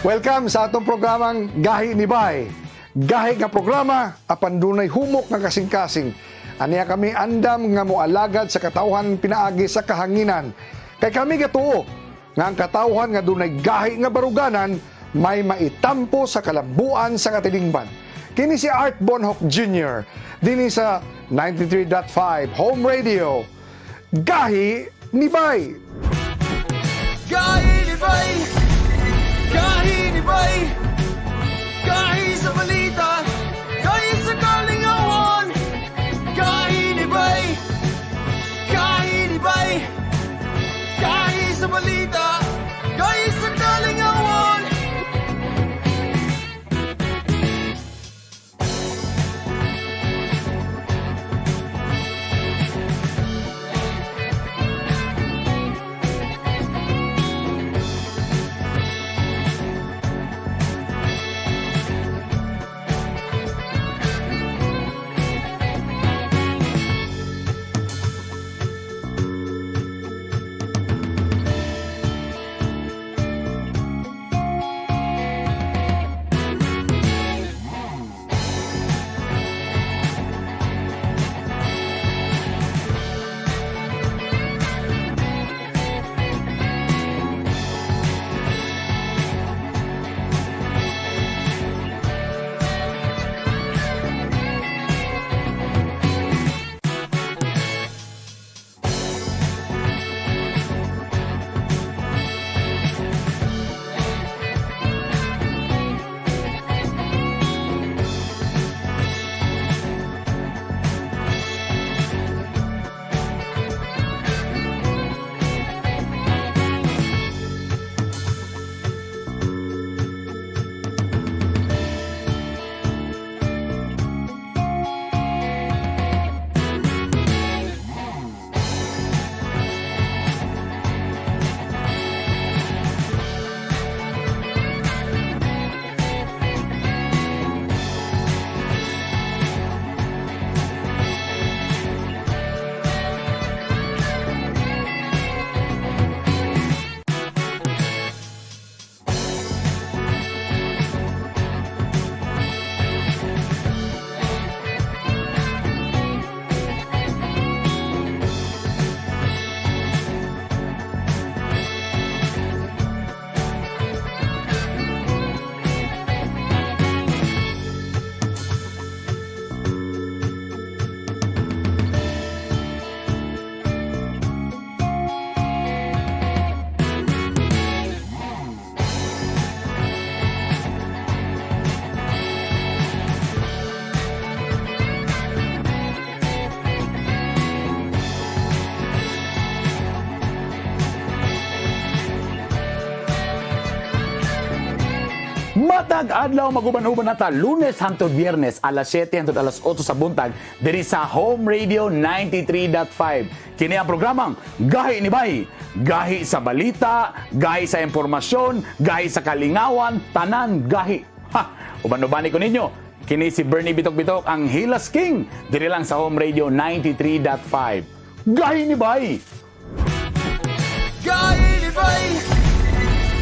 Welcome sa atong programang Gahi ni Bay. Gahi nga programa apan dunay humok nga kasing-kasing. Aniya kami andam nga moalagad sa katawhan pinaagi sa kahanginan. Kay kami gatuo nga ang katawhan nga dunay gahi nga baruganan may maitampo sa kalambuan sa katilingban. Kini si Art Bonhoc Jr. Dinhi sa 93.5 Home Radio. Gahi ni Bay. Gahi ni Bay! Gahi ni Bay! Gahi sa balita! Gahi sa kalingawan! Gahi ni Bay! Gahi ni Bay! Gahi sa balita! Gahi sa kalingawan! Matag adlaw maguban-uban nata Lunes hangtod Biyernes alas 7 hangtod alas 8 sa buntag diri sa Home Radio 93.5. Kini ang programang Gahi ni Bay. Gahi sa balita, gahi sa impormasyon, gahi sa kalingawan, tanan gahi. Ha, uban-ubani ko ninyo. Kini si Bernie Bitok Bitok ang Hilas King diri lang sa Home Radio 93.5. Gahi ni Bay. Gahi ni Bay!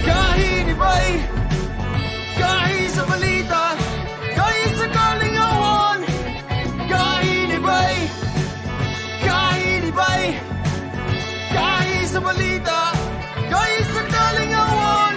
Gahi ni Bay! Gahi sa balita! Gahi sa kalingawan! Gahi ni Bay! Gahi ni Bay! Gahi sa balita! Gahi sa kalingawan!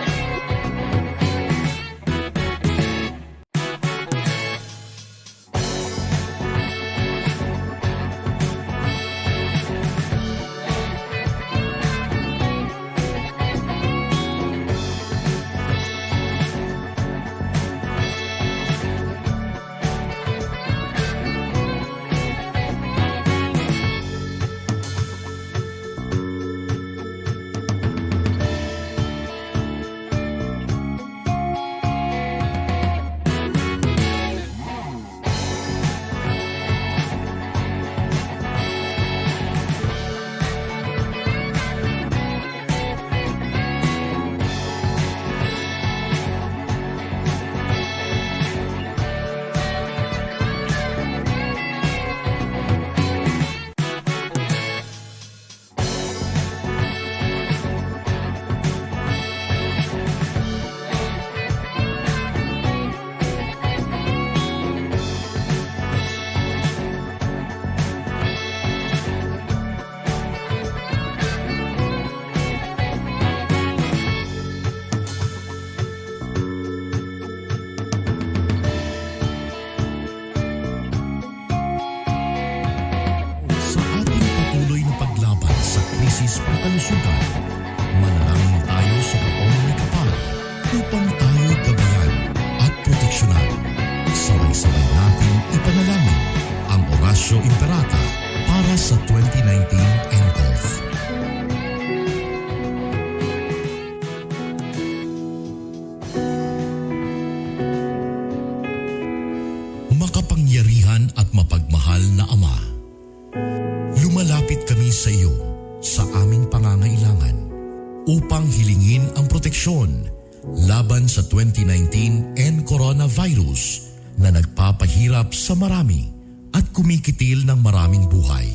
kalusugan, manalangin tayo sa Poong Maykapal upang tayo'y gabayan at proteksyonan. Sabay-sabay natin ipanalangin ang Oratio Imperata para sa 2019 nCoV. Makapangyarihan at mapagmahal na Ama, lumalapit kami sa iyo sa aming pangangailangan upang hilingin ang proteksyon laban sa 2019 N coronavirus na nagpapahirap sa marami at kumikitil ng maraming buhay.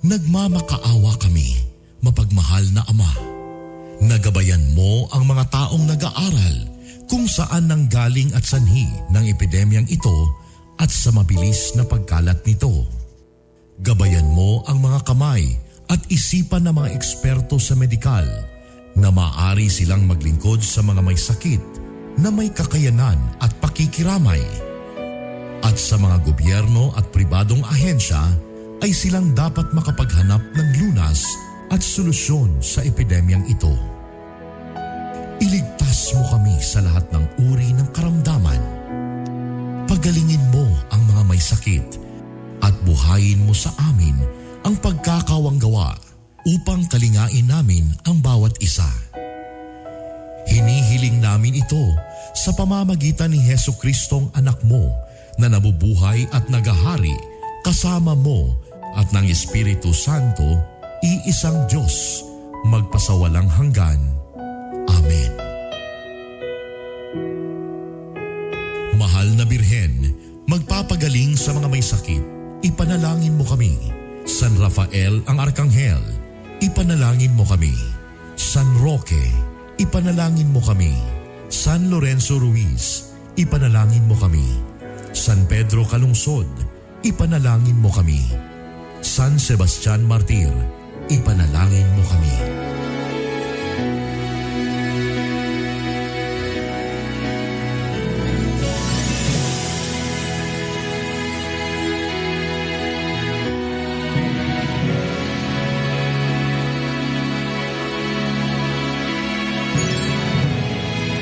Nagmamakaawa kami, mapagmahal na Ama. Na gabayan mo ang mga taong nag-aaral kung saan nanggaling at sanhi ng epidemyang ito at sa mabilis na pagkalat nito. Gabayan mo ang mga kamay at isipan ng mga eksperto sa medikal na maaari silang maglingkod sa mga may sakit na may kakayanan at pakikiramay. At sa mga gobyerno at pribadong ahensya ay silang dapat makapaghanap ng lunas at solusyon sa epidemyang ito. Iligtas mo kami sa lahat ng uri ng karamdaman. Pagalingin mo ang mga may sakit at buhayin mo sa amin ang pagkakawanggawa upang kalingain namin ang bawat isa. Hinihiling namin ito sa pamamagitan ni Hesu Kristong anak mo na nabubuhay at nagahari kasama mo at ng Espiritu Santo, iisang Diyos, magpasawalang hanggan. Amen. Mahal na Birhen, magpapagaling sa mga may sakit, ipanalangin mo kami. San Rafael ang Arkanghel, ipanalangin mo kami. San Roque, ipanalangin mo kami. San Lorenzo Ruiz, ipanalangin mo kami. San Pedro Calungsod, ipanalangin mo kami. San Sebastian Martir, ipanalangin mo kami.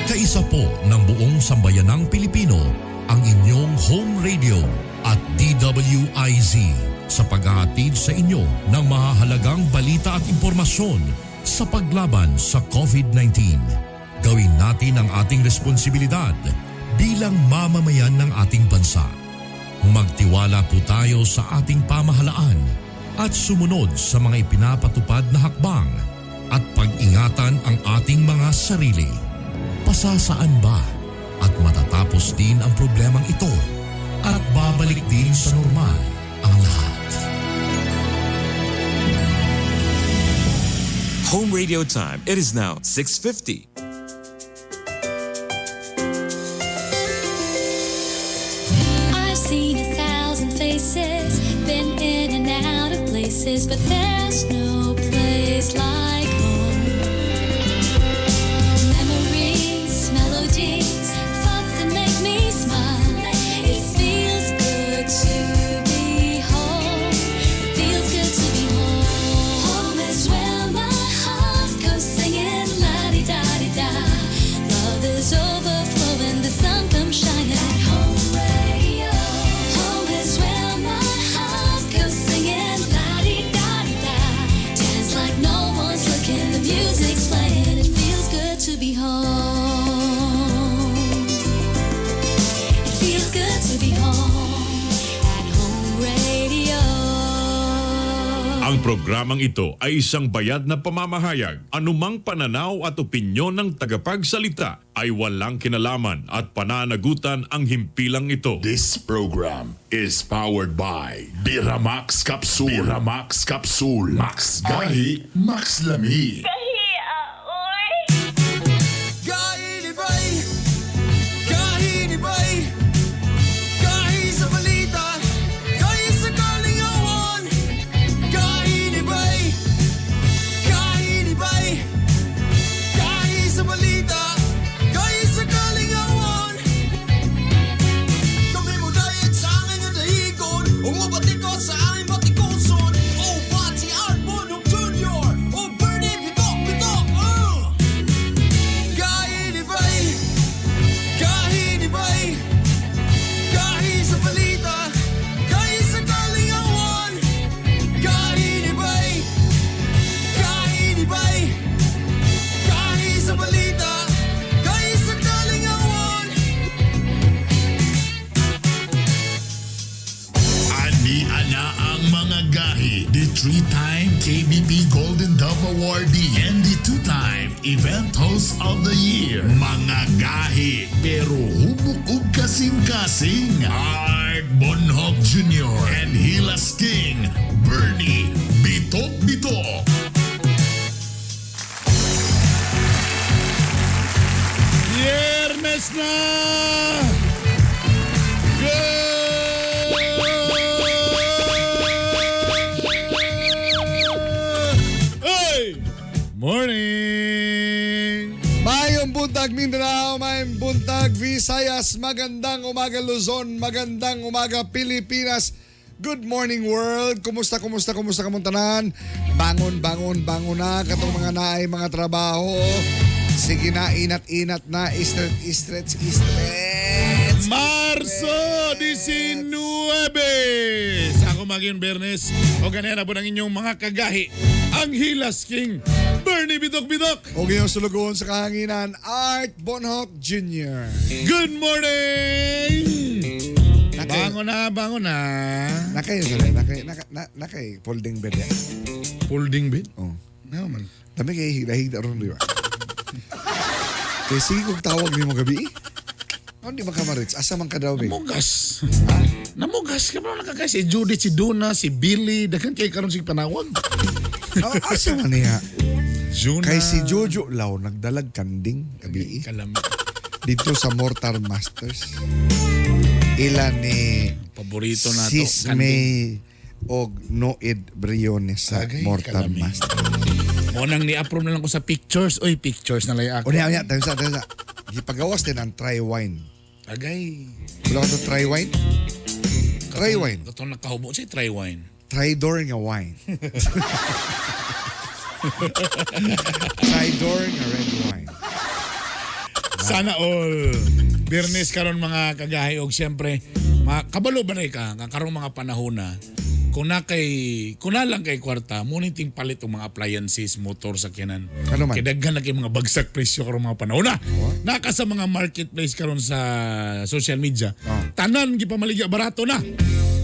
Kaisa po ng buong sambayanang Pilipino ang inyong home radio at DWIZ sa paghahatid sa inyo ng mahahalagang balita at impormasyon sa paglaban sa COVID-19. Gawin natin ang ating responsibilidad bilang mamamayan ng ating bansa. Magtiwala po tayo sa ating pamahalaan at sumunod sa mga ipinapatupad na hakbang at pag-ingatan ang ating mga sarili. Pasasaan ba at matatapos din ang problemang ito at babalik din sa normal ang lahat? Home radio time. It is now 6:50. I've seen a thousand faces, been in and out of places, but there's no place like home. Memories, melodies, thoughts that make me smile. It feels good to be home. It feels good to be home. Home is where my heart goes singing la di da di da. Love is overflowing, the sun comes shining. Home radio. Home is where my heart goes singing la di da di da. Dance like no one's looking, the music's playing. It feels good to be home. It feels good to be home at Home Radio. Ang programang ito ay isang bayad na pamamahayag. Anumang pananaw at opinyon ng tagapagsalita ay walang kinalaman at pananagutan ang himpilang ito. This program is powered by Biramax Capsule. Biramax Capsule. Max Gahi, Max Lami. Gahi ni Bay, gahi ni Bay, gahi sa balita, gahi sa kalingawan. Gahi ni Bay, gahi ni Bay, gahi sa balita, gahi sa kalingawan. Kami mo dayat sa angay nga dahigon, ug mobatikos sa aming batikuson. Oh, Bati Art Bonok Jr. Ana ang mga gahi, the three-time KBP Golden Dove Awardee and the two-time Event Host of the Year. Mga gahi, pero hubok ug kasing-kasing. Art Bonhoc Jr. and Hilas King, Bernie Bitok Bitok. Biyernes na! Good! Hey! Morning! Mayong buntag Mindanao, mayong buntag Visayas, magandang umaga Luzon, magandang umaga Pilipinas. Good morning, world. Kumusta, kumusta, kumusta kamong tanan? Bangon, bangon, bangon na katong mga naay mga trabaho. Sige na, inat-inat na, stretch, stretch, stretch. Marso 19! Sa ako maging Bernes, o ganyan na po ng inyong mga kagahi, ang Hilas King, Bernie Bitok Bitok! O gayong sulugoon sa kahanginan, Art Bonhoc Jr. Good morning! Nakay, Bangon na, bangon na. nakay, nakay, nakay, nakay, nakay, folding bed yan. Folding bed? Oh. No man. Dami kay higda-higda ron, di ba? Kay sige kong tawag ni mo gabi eh. Ano di ba ka ma-reach? Asa man ka daw, babe? Namugas. Namugas ka ba nakakay si Judith, si Duna, si Billy, daghan kay karon sig panawag. Ah, asa man niya? Juna. Kay si Jojo Lau, nagdalag kanding gabi eh. Kalami. Dito sa Mortar Masters. Ila ni Paborito na to. Sis May og Noed Briones sa Agay, Mortar kalami. Masters. Mo nang ni-approve na lang ko sa pictures. Oy, pictures na lay ako. Unya, unya, tayo sa, tayo sa. Gipagawas din ang try wine. Agay. Wala ka to try wine? Try wine. Katong nakahubo siya try wine. Traidor nga wine. Traidor nga red wine. Sana all. Biyernes karon mga kagahi og siyempre, mga kabalo ba na ka nga karong mga panahon na kung na kay kung na lang kay kwarta, mo ting palit og mga appliances, motor sakyanan. Ano man? Kay daghan na kay mga bagsak presyo karong mga panahon na. Naka sa mga marketplace karon sa social media. Oh. Tanan gipamaligya barato na.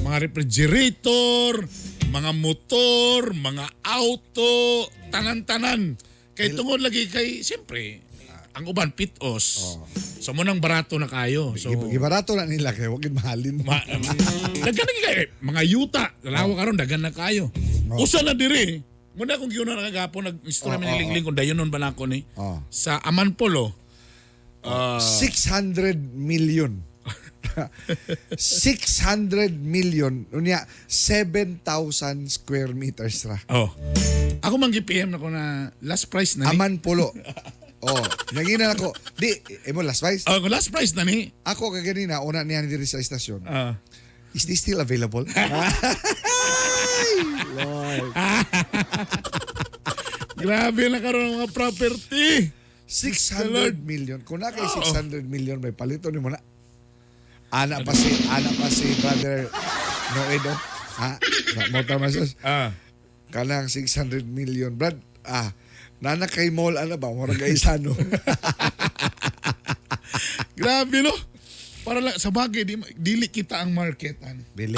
Mga refrigerator, mga motor, mga auto, tanan-tanan. Kay tungod lagi kay siyempre ang uban pitos. So mo nang barato na kayo. So Gibarato na nila kay wag gid mahalin. Daghan na kayo. Mga yuta, dalawa karon daghan na kayo. Usa na diri. Muna kung giuna na kagapon nag-istorya mi ni Lingling kung dayon nun ba na ako ni. Oh. Sa Amanpolo. 600 million. 600 million. Unya, 7,000 square meters ra. Oh. Ako man gi-PM na ko na last price na ni. Aman pulo. Oh, nagina ako. Di, imo last price. Oh, last price na ni. Ako kaganina, una niya diri sa istasyon. Ah. Is this still available? Ay, Lord. Grabe na karon ang mga property. 600 million. Kung na kay 600 million, may palito ni mo na. Ana pa si brother Noed, oh. Ha? Sa Motor Masters. Ah. Kanang 600 million, brad. Ah, nana kay mall, ano ba? Murag kay isano. Grabe no. Para lang sa bagay di, dili kita ang market ani. Bili.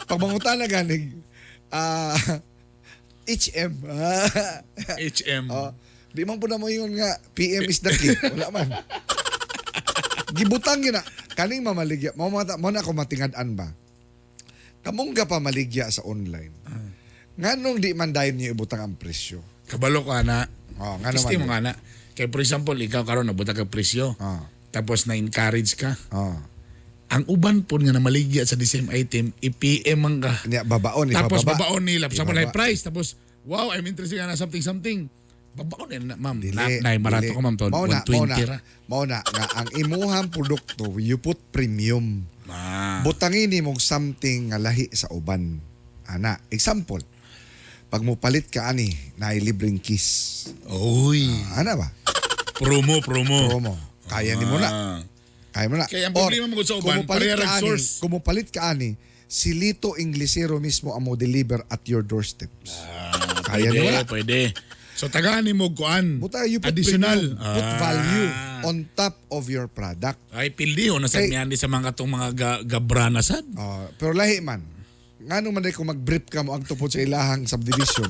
Pag mangutan na ganig, ah, HM. Ah, HM. oh, di man po na mo yun nga, PM is the key. Wala man. Gibutang gina. Kaning mamaligya. Mo mo na ako matingad-an ba? Kamong ka pa maligya sa online. Nganong di man dayon niyo ibutang ang presyo? Kabalo ko ana. Oh, ngano Gusto man mo nga na. Kay for example, ikaw karon nabutag ka presyo. Ah. Tapos na-encourage ka. Oh. Ang uban po nga namaligya sa the same item, i-PM man ka. Niya babaon Tapos ibababa. babaon nila. Sa Ibaba. high price. Tapos, wow, I'm interested na something something. Babaon nila, ma'am. Dili, Na, na, marato dili. ko, ma'am. To, Mao na, 120 mao na, ra. Mao na nga ang imuhang produkto you put premium. Ah. Butangin nimo og something nga lahi sa uban. Ana, example. Pag mopalit ka ani, naay libreng kiss. Uy. Ana ba? Promo, promo. Promo. Kaya nimo na. Ah. Kaya mo na. Kaya ang Or, problema mo sa uban, kung mopalit pareha ka rag ani, source. kung mopalit ka ani, si Lito Inglesero mismo ang mo deliver at your doorsteps. Kaya Pwede, nimo na. pwede. So tagaan ni mo kuan. Buta you put additional. premium, put Ah. value on top of your product. Ay pildi ho na sa Kay- miyandi sa mga katong mga gabrana sad. Oh, pero lahi man. Ngano man day kung mag-brief ka mo ang tupod sa ilahang subdivision.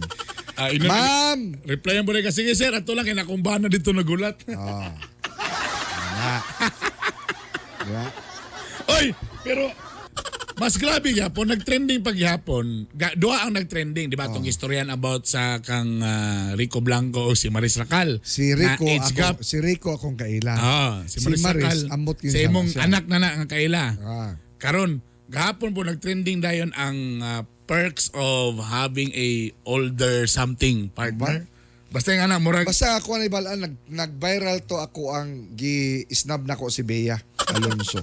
Ah, ino- Ma'am! Replyan mo rin ka, sige sir, ato lang, kay nakumbana dito nagulat. Ah. Nga. Diba? Oy, pero mas grabe gyapon, nagtrending pagyapon. Duha ang nagtrending, di ba? Tong istoryan about sa kang Rico Blanco o si Maris Racal. Si Rico Na age ako, gap. si Rico akong kaila. Ah, si Maris Racal. Ambot yun Sa imong siya. anak na na ang kaila. Ah. Karon, gahapon po nagtrending dayon ang perks of having a older something partner. Basta yung anak, murag Basta ako ang ibalaan, nag-viral to ako ang gi-snub na ko si Bea Alonso.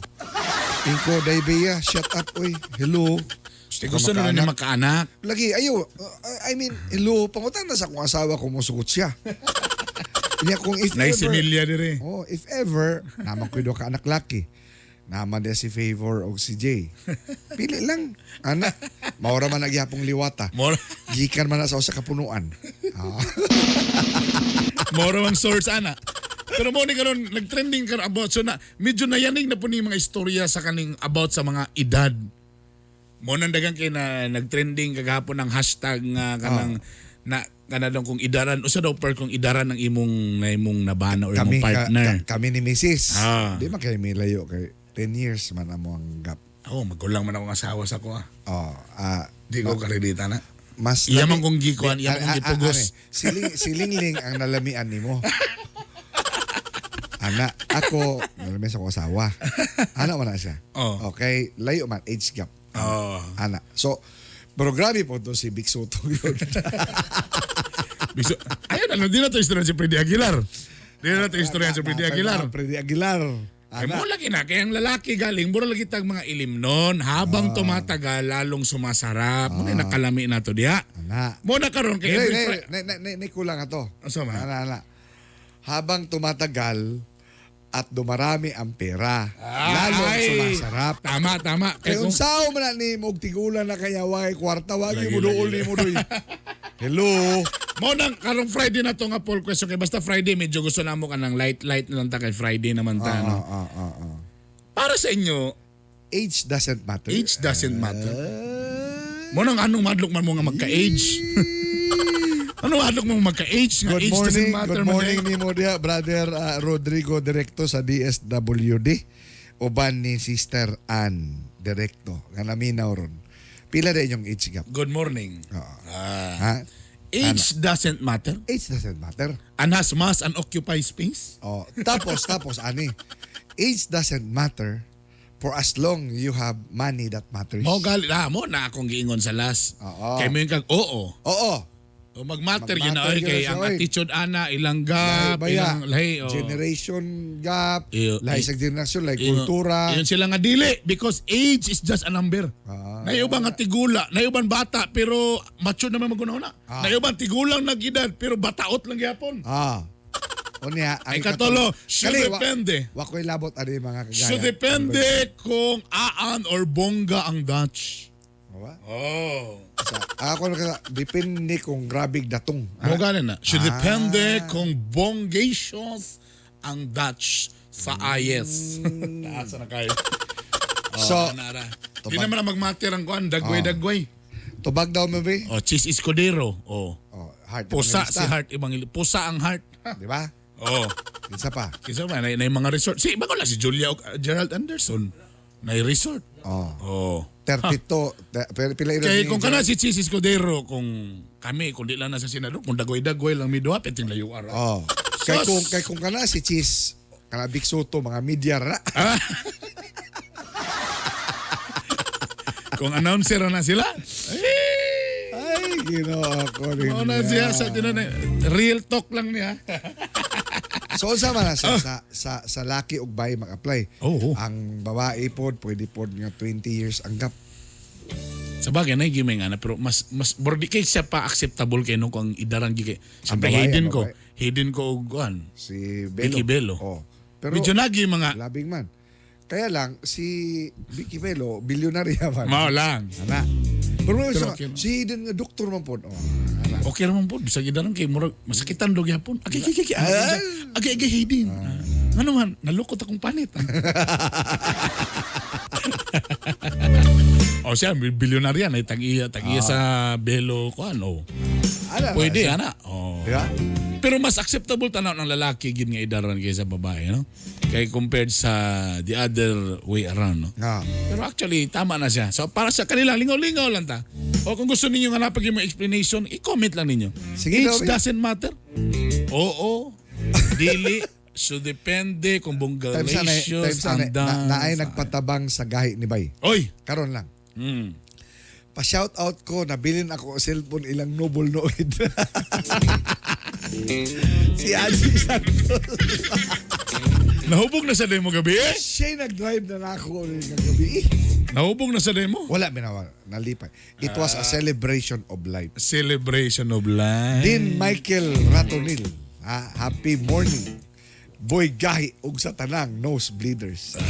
Inko, day Bea, shut up, oy. Hello. gusto, gusto na rin makaanak. makaanak. Lagi, ayo, I mean, hello, pangutan na sa akong asawa kung musugot siya. Niya kung if Nice ever, Emilia dire. oh, if ever, naman ko ka anak laki. Naman din si Favor o si Jay. Pili lang, anak. Maura man nagyapong liwata. Mora, Gikan man na sa usa ka punuan. Ah. mora ang source ana. Pero mo ni karon nagtrending karon about so na medyo nayanig na po ni mga istorya sa kaning about sa mga edad. Mo nang dagan kay na nagtrending kagahapon ang hashtag nga kanang na kanadong kung idaran usa daw per kung idaran ng imong na imong nabana or Kami, imong partner. kami ni Mrs. Ah. Di man kay milayo kay 10 years man amo ang gap. Ako magulang man akong asawa sa ko ah. Oh, ah, Di ko karedita na. mas Iya man kong gikuan, iya man kong gipugos. Siling-ling ang nalamian nimo. Ana, ako, nalamian sa akong asawa. Ana man na siya. Oh. Okay, layo man, age gap. Oh. Ana. So, pero grabe po to si Big Soto yun. Biso, ayun ano, di na to istorya si Freddy Aguilar. Di na to istorya si Freddy Aguilar. Freddy Aguilar. Ay, Ana. mo lagi na, kaya ang lalaki galing, mura lagi tag mga ilim nun. Habang tumatagal, lalong sumasarap. Mo na nakalami na to diha. Ana. Mo na karon kay Nay, every nay, Fri- nay, nay, nay, nay, kulang ato. Asa man? Ana, ana. Habang tumatagal at dumarami ang pera, lalong Ay! sumasarap. Tama, tama. Kaya Kaya kung, unsao man na ni mo og tigulan na kaya wagay kwarta wagi Lagi, mo duol lagi. ni mo doy. Hello. mo nang karong Friday na to nga poll question kay basta Friday medyo gusto na mo ka ng light light na lang ta kay Friday naman ta no. Ah. Para sa inyo, Age doesn't matter. age doesn't matter. Mo nang anong madlok man mo nga magka-age. Anong madlok mo magka-age nga Good age morning, doesn't matter good man morning eh. ni mo diha, brother Rodrigo Directo sa DSWD uban ni Sister Ann Directo nga naminaw ron. Pila na inyong age gap? Good morning. Oo. Ah. Ha? Age doesn't matter. Age doesn't matter. And has mass and occupy space. Oh, tapos tapos ani. Age doesn't matter for as long you have money that matters. Mo gali na mo na akong giingon sa last. Oo. Kay mo yung kag oo. Oo. O magmatter yun na Magmatter oy yun kay na siya, ang oy. attitude ana ilang gap, Lahi baya. ilang lahi oh. Generation gap, Iyo, lahi i- sa generasyon, lahi Ingon- kultura. Ingon sila nga dili because age is just a number. Ah. Naiuban nga tigula, naiuban bata pero mature naman maguna-una. Ah. Naiuban tigulang nag-edad pero bataot lang gyapon. Ah. Unya, ang Ay, katolo, siya Kali, depende. Wa ko'y labot ani mga kagaya. So depende kung aan or bongga ang Dutch. Wa? Oh. Sa, ako na kasa, depende kung grabig datong. Mo gani na. So Ah. depende kung bongacious ang Dutch sa IS. Taas na kayo. So, Oh, nara. Di naman na magmatter ang kuan, dagway-dagway. Tubag daw mo be? Oh, Cheese Escudero. Oh. Oh, Heart Pusa Evangelista. si Heart Evangelista. Pusa ang Heart. Di ba? Oh. Isa pa. Kinsa man na, na yung mga resort. Si bago lang si Julia Gerald Anderson na resort. Oh. Oh. 32. Pero pila ilo Kay ni kung kana si Cheese Escudero kung kami kung di lang nasa senador kung dagway-dagway lang mi duha peting layo ara. Oh. Kay Sus! kung kana si Cheese, kana Big Soto, mga media ra. Kung announcer na sila. Eh, Ay, Ginoo ko rin. mao na siya sa tinan real talk lang niya. So unsa man na sa laki ug babae mag-apply. Oo. Ang babae pod pwede pod nga 20 years ang gap. Sa bagay na gimay nga na pero mas mas bordi kay siya pa acceptable kay no kung ang idaran gi kay. Siyempre babae, hidden ang ko, babae. hidden ko og kuan. Si Belo. Vicky Belo. Oh. Pero Medyo nagi mga labing man. Kaya lang, si Vicky Velo, bilyonarya man. Mao lang. Ana. Pero, Pero sa, okay lang. si Eden nga doktor man po. Oh, ana. Okay naman po, bisag idaran kay murag masakitan do gyapon. Agay agay agay. Agay agay agay Hayden. Ano man, nalukot akong panit. O siya, bilyonarya na tag-iya, tag-iya sa Belo kuan oh. Ana, Pwede ana. Oh. Di ba? Pero mas acceptable tanaw ng lalaki gid nga idaran kaysa babae, no? Kay compared sa the other way around, no? Ah. Pero actually, tama na siya. So para sa kanila, lingaw-lingaw lang ta. O kung gusto ninyo nga napag yung mga explanation, i-comment lang ninyo. Sige, Age Dobby. doesn't matter. Oo, dili. So depende kung Times na, bonggalicious, times na, andang. na, naay nagpatabang sa gahi ni Bay. Oy! Karon lang. Pa-shout out ko, nabilin ako og cellphone ilang noble noid. Si Angie Santos. Nahubog na sa demo gabi eh? Siya nag-drive na nako kagabi. Eh, Nahubog na sa demo? wala binawa, nalipay. It was a celebration of life. Celebration of life. Din Michael Ratonil. Ha, happy morning. Boy gahi og sa tanang nosebleeders. Ah,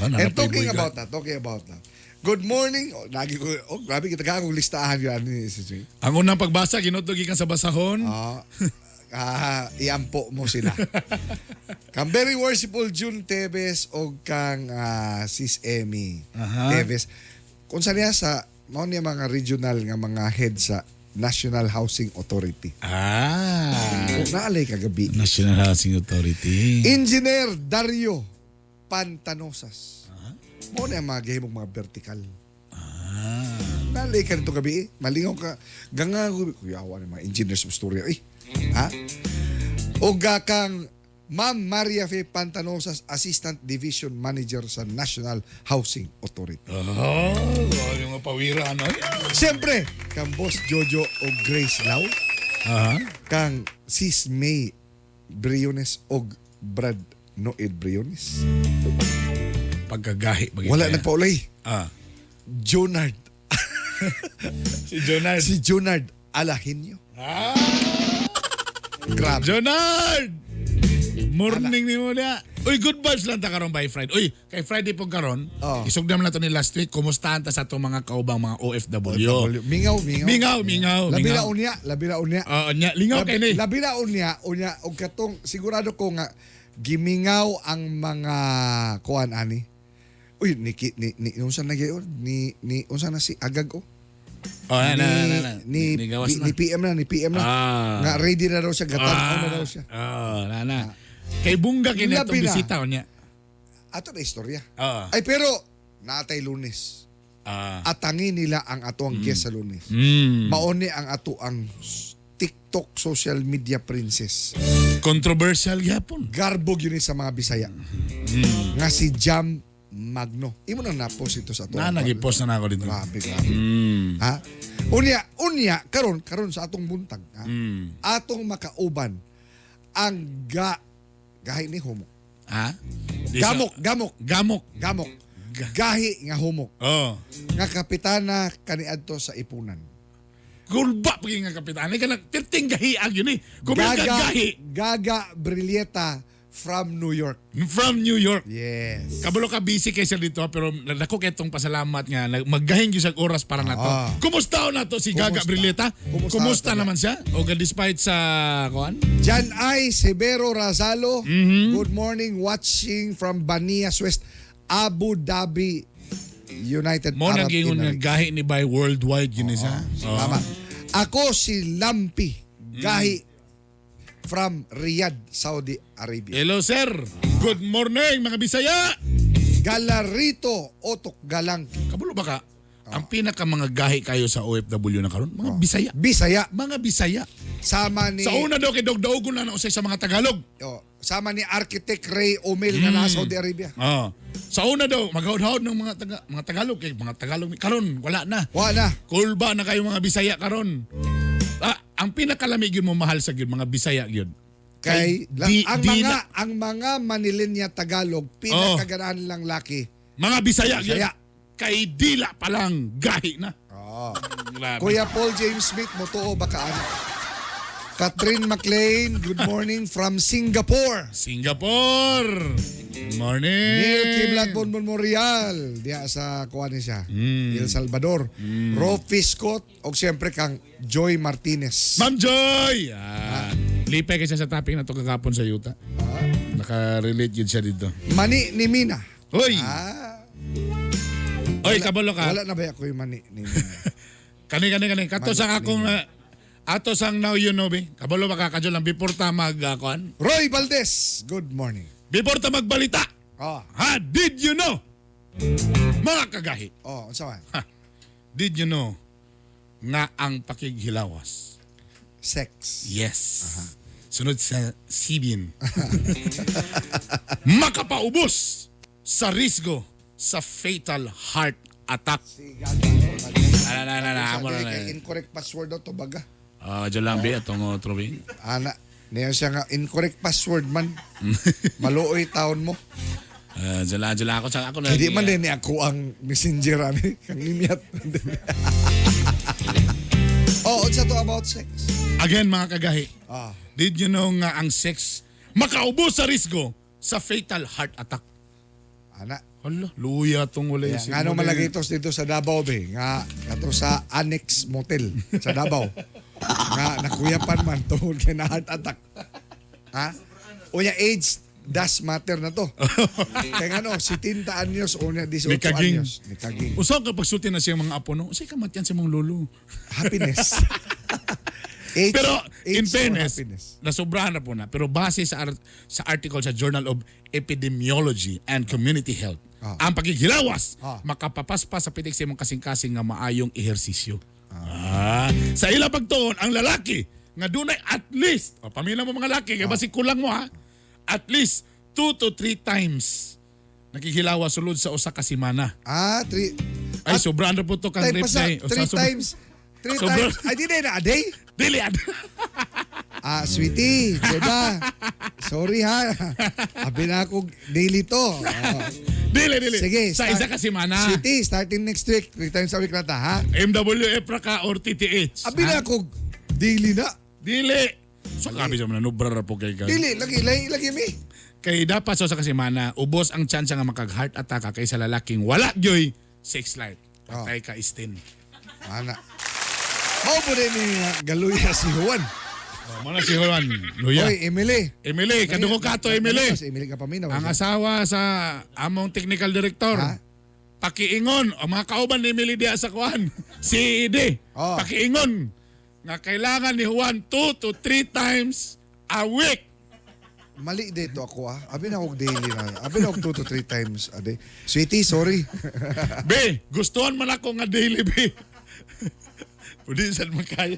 And nanapay talking boy about that, talking about that. Good morning. Oh, lagi ko, oh, grabe kita ka akong listahan yun. Ano ni si Jay? Ang unang pagbasa, ginutog gikan sa basahon. Ah, ah, iampo mo sila. Kang very worshipful June Teves o kang Sis Emmy Teves. Kung saan niya sa, mao niya mga regional nga mga head sa National Housing Authority. Ah. Kung naalay kagabi. National Housing Authority. Engineer Dario Pantanosas. Mao na ang mga gahimong mga vertical. Ah. Nalay ka nito gabi eh. Malingaw ka. Ganga ko. Kuya, awa ni mga engineers sa istorya eh. Ha? O kang Ma'am Maria Fe Pantanosas, Assistant Division Manager sa National Housing Authority. Oh, yung mga pawira, ano? Siyempre, kang Boss Jojo o Grace Lau, Aha. kang Sis May Briones og Brad Noed Briones. Pagkagahi. bagay Wala kaya. nagpaulay. Ah. Jonard. Si Jonard. Si Jonard Alahinyo. Ah! Grabe. Jonard! Morning ni mo niya. Uy, good vibes lang ta karon by Friday. Uy, kay Friday po karon. Oh. Isugdam na to ni last week. Kumustahan ta sa atong mga kaubang mga OFW. Mingaw, mingaw. Mingaw, mingaw, Labi na mingaw. unya, labi na unya. Oo, nya, lingaw kay ni. Labi na unya, unya og katong sigurado ko nga gimingaw ang mga kuan ani. Uy, ni ni ni, ni unsa na gyud ni ni unsa na si Agag oh. Oh, na, na, na, na. Ni, Ni, gawas na. ni PM na, ni PM na. Ah. Nga ready na daw siya, gatan-aw na daw siya. Ah, na, na. Kay Bunga kini atong Labi na. bisita unya. Ato na istorya. Oo. Ay pero naatay Lunes. Ah. Atangi nila ang ato ang guest sa Lunes. Maone ang ato ang TikTok social media princess. Controversial gyapon. Garbo yun sa mga Bisaya. Nga si Jam Magno. Imo nang na-post ito sa ato. Na nag-post na na ako dito. Grabe, grabe. Ha? Unya, unya, karon karon sa atong buntag, ha? Atong makauban ang gahi ni humok. Ha? Di sa- Gamok, gamok, Gamok. gamok. Gahi nga humok. Oh. Nga kapitana kaniadto sa ipunan. Gulba pag nga kapitan. Ay kanang perting gahiag yun eh. Kung meron kang gahi Gaga Brilleta from New York. from New York. Yes. Kabalo ka busy kay sir dito pero dako kay tong pasalamat nga maggahing gyud sa oras para nato. Ah. Kumusta na to si Gaga Kumusta? Brileta? Kumusta Kumusta na to, naman siya? O despite sa kuan? Jan I Severo Razalo. Good morning, watching from Banias West, Abu Dhabi, United Mo Arab naging nga Emirates. gahi ni by worldwide yun isa. Oh. Tama. Ako si Lampi, gahi from Riyadh, Saudi Arabia. Hello sir. Good morning mga Bisaya. Galarito Otok Galang, Kabulo ba ka? Ang pinaka mga gahi kayo sa OFW na karon, mga Bisaya. Bisaya. Mga Bisaya. Sama ni Sa una daw kay dogdaogon na na usay sa mga Tagalog. oh, sama ni Architect Ray Omel nga nasa Saudi Arabia. Oo. Sa una daw maghawd-hawd ng mga mga Tagalog kay mga Tagalog karon wala na. Wa na. Kulba na kayo mga Bisaya karon. Ah, ang pinakalamig yun mo mahal sa gyud mga Bisaya gyud. Kay di, ang di mga na- ang mga Manilenya Tagalog pinakaganaan lang laki. mga Bisaya gyud. Bisaya. Kay dila pa lang gahi na. Oh. Grabe. Kuya Paul James Smith, motuo ba ka ano? Catherine McLean, good morning from Singapore. Singapore. Good morning. Neil Kiblat Bonbon Morial, diya sa kuan ni siya. El Salvador. Rofi Scott og siyempre kang Joy Martinez. Ma'am Joy! Ah, lipay kasi sa topic na to kagapon sa yuta. Nakarelate yun siya dito. Mani ni Mina. Hoy! Ah, Oy, kabalo ka. wala na ba ako yung mani ni Mina? Kani, kani, kani. Kato sa akong... ato sang now you know, be. Kabalo ba ka, kadyo lang. Before ta mag... kuan? Roy Valdez, good morning. Before ta magbalita. Oh, Ha? Did you know? Mga kagahi. oh, unsa man? Ha, did you know nga ang pakighilawas? Sex. Yes. Sunod sa Sibin. Makapaubos sa risgo sa fatal heart attack. Ala na na na amo na Sabi na. kay incorrect password daw to baga. Ah, dyan lang be atong otro be. Ana, niya siya nga incorrect password man. Maluoy taon mo. Ah, dyan lang ako sa ako na. Hindi man din ni ako ang messenger ani kang imyat. Oh, unsa to about sex? Again mga kagahi. Ah, Did you know nga ang sex makaubos sa risgo sa fatal heart attack? ana. Hala, luya tong wala Yeah, ngano malagitos dito sa Davao be nga kato sa Annex Motel sa Davao. Nga nakuyapan man tungod kay na heart attack. Ha? Unya age does matter na to. Kaya ngano, 70 anyos unya 18 Ni kaging. anyos. Ni kaging. Usaw ka pagsulti na siyang mga apo no. Usay ka matyan sa mong lolo. Happiness. Age, Pero age in or fairness, happiness. nasobrahan na po na. Pero base sa article sa Journal of Epidemiology and Community Health, ang paghihilawas makapapaspas sa pitik sa imong kasing-kasing nga maayong ehersisyo. Ah. Sa ila pagtuon, ang lalaki nga dunay at least, o pamilya mo mga laki, kay basig kulang mo ha, at least 2 to 3 times nakikilawas sulod sa usa ka semana. Ah, three. Ay, sobrahan na po to kang Tay, rape pasa, day. three times. Three times. Ay, di na, a day? Dili, ad. Ah, sweetie, Jeda. Sorry ha. Abi na ako daily to. Oo. Dili, dili. Sige. Sa isa ka semana. Sweetie, starting next week. Three times a week na ta, ha? MWF ra ka or TTH. Abi na Ha? ako daily na. Dili. So kabi sa mga nubra ra po kay ka. Dili, lagi, lagi, lagi mi. Kay dapat sa usa ka semana, ubos ang chance nga makag heart attack ka kaysa lalaking wala gyoy sex life. Patay ka istin. Ana. Mao po din ni galuya si Juan. Oh, mao na si Juan. Luya. Oy, Emily. Emily, kadungog ka to Emily. Si Emily ka paminaw. Ang asawa sa among technical director. Ha? Pakiingon, ang mga kauban ni Emily diya sa kuan, CED. Oh. Pakiingon nga kailangan ni Juan 2 to 3 times a week. Mali dito ako ah. Abi na ako daily na. Abi na ako 2 to 3 times a day. Sweetie, sorry. Be, gustuhan man ako nga daily, be. Pwede saan makaya.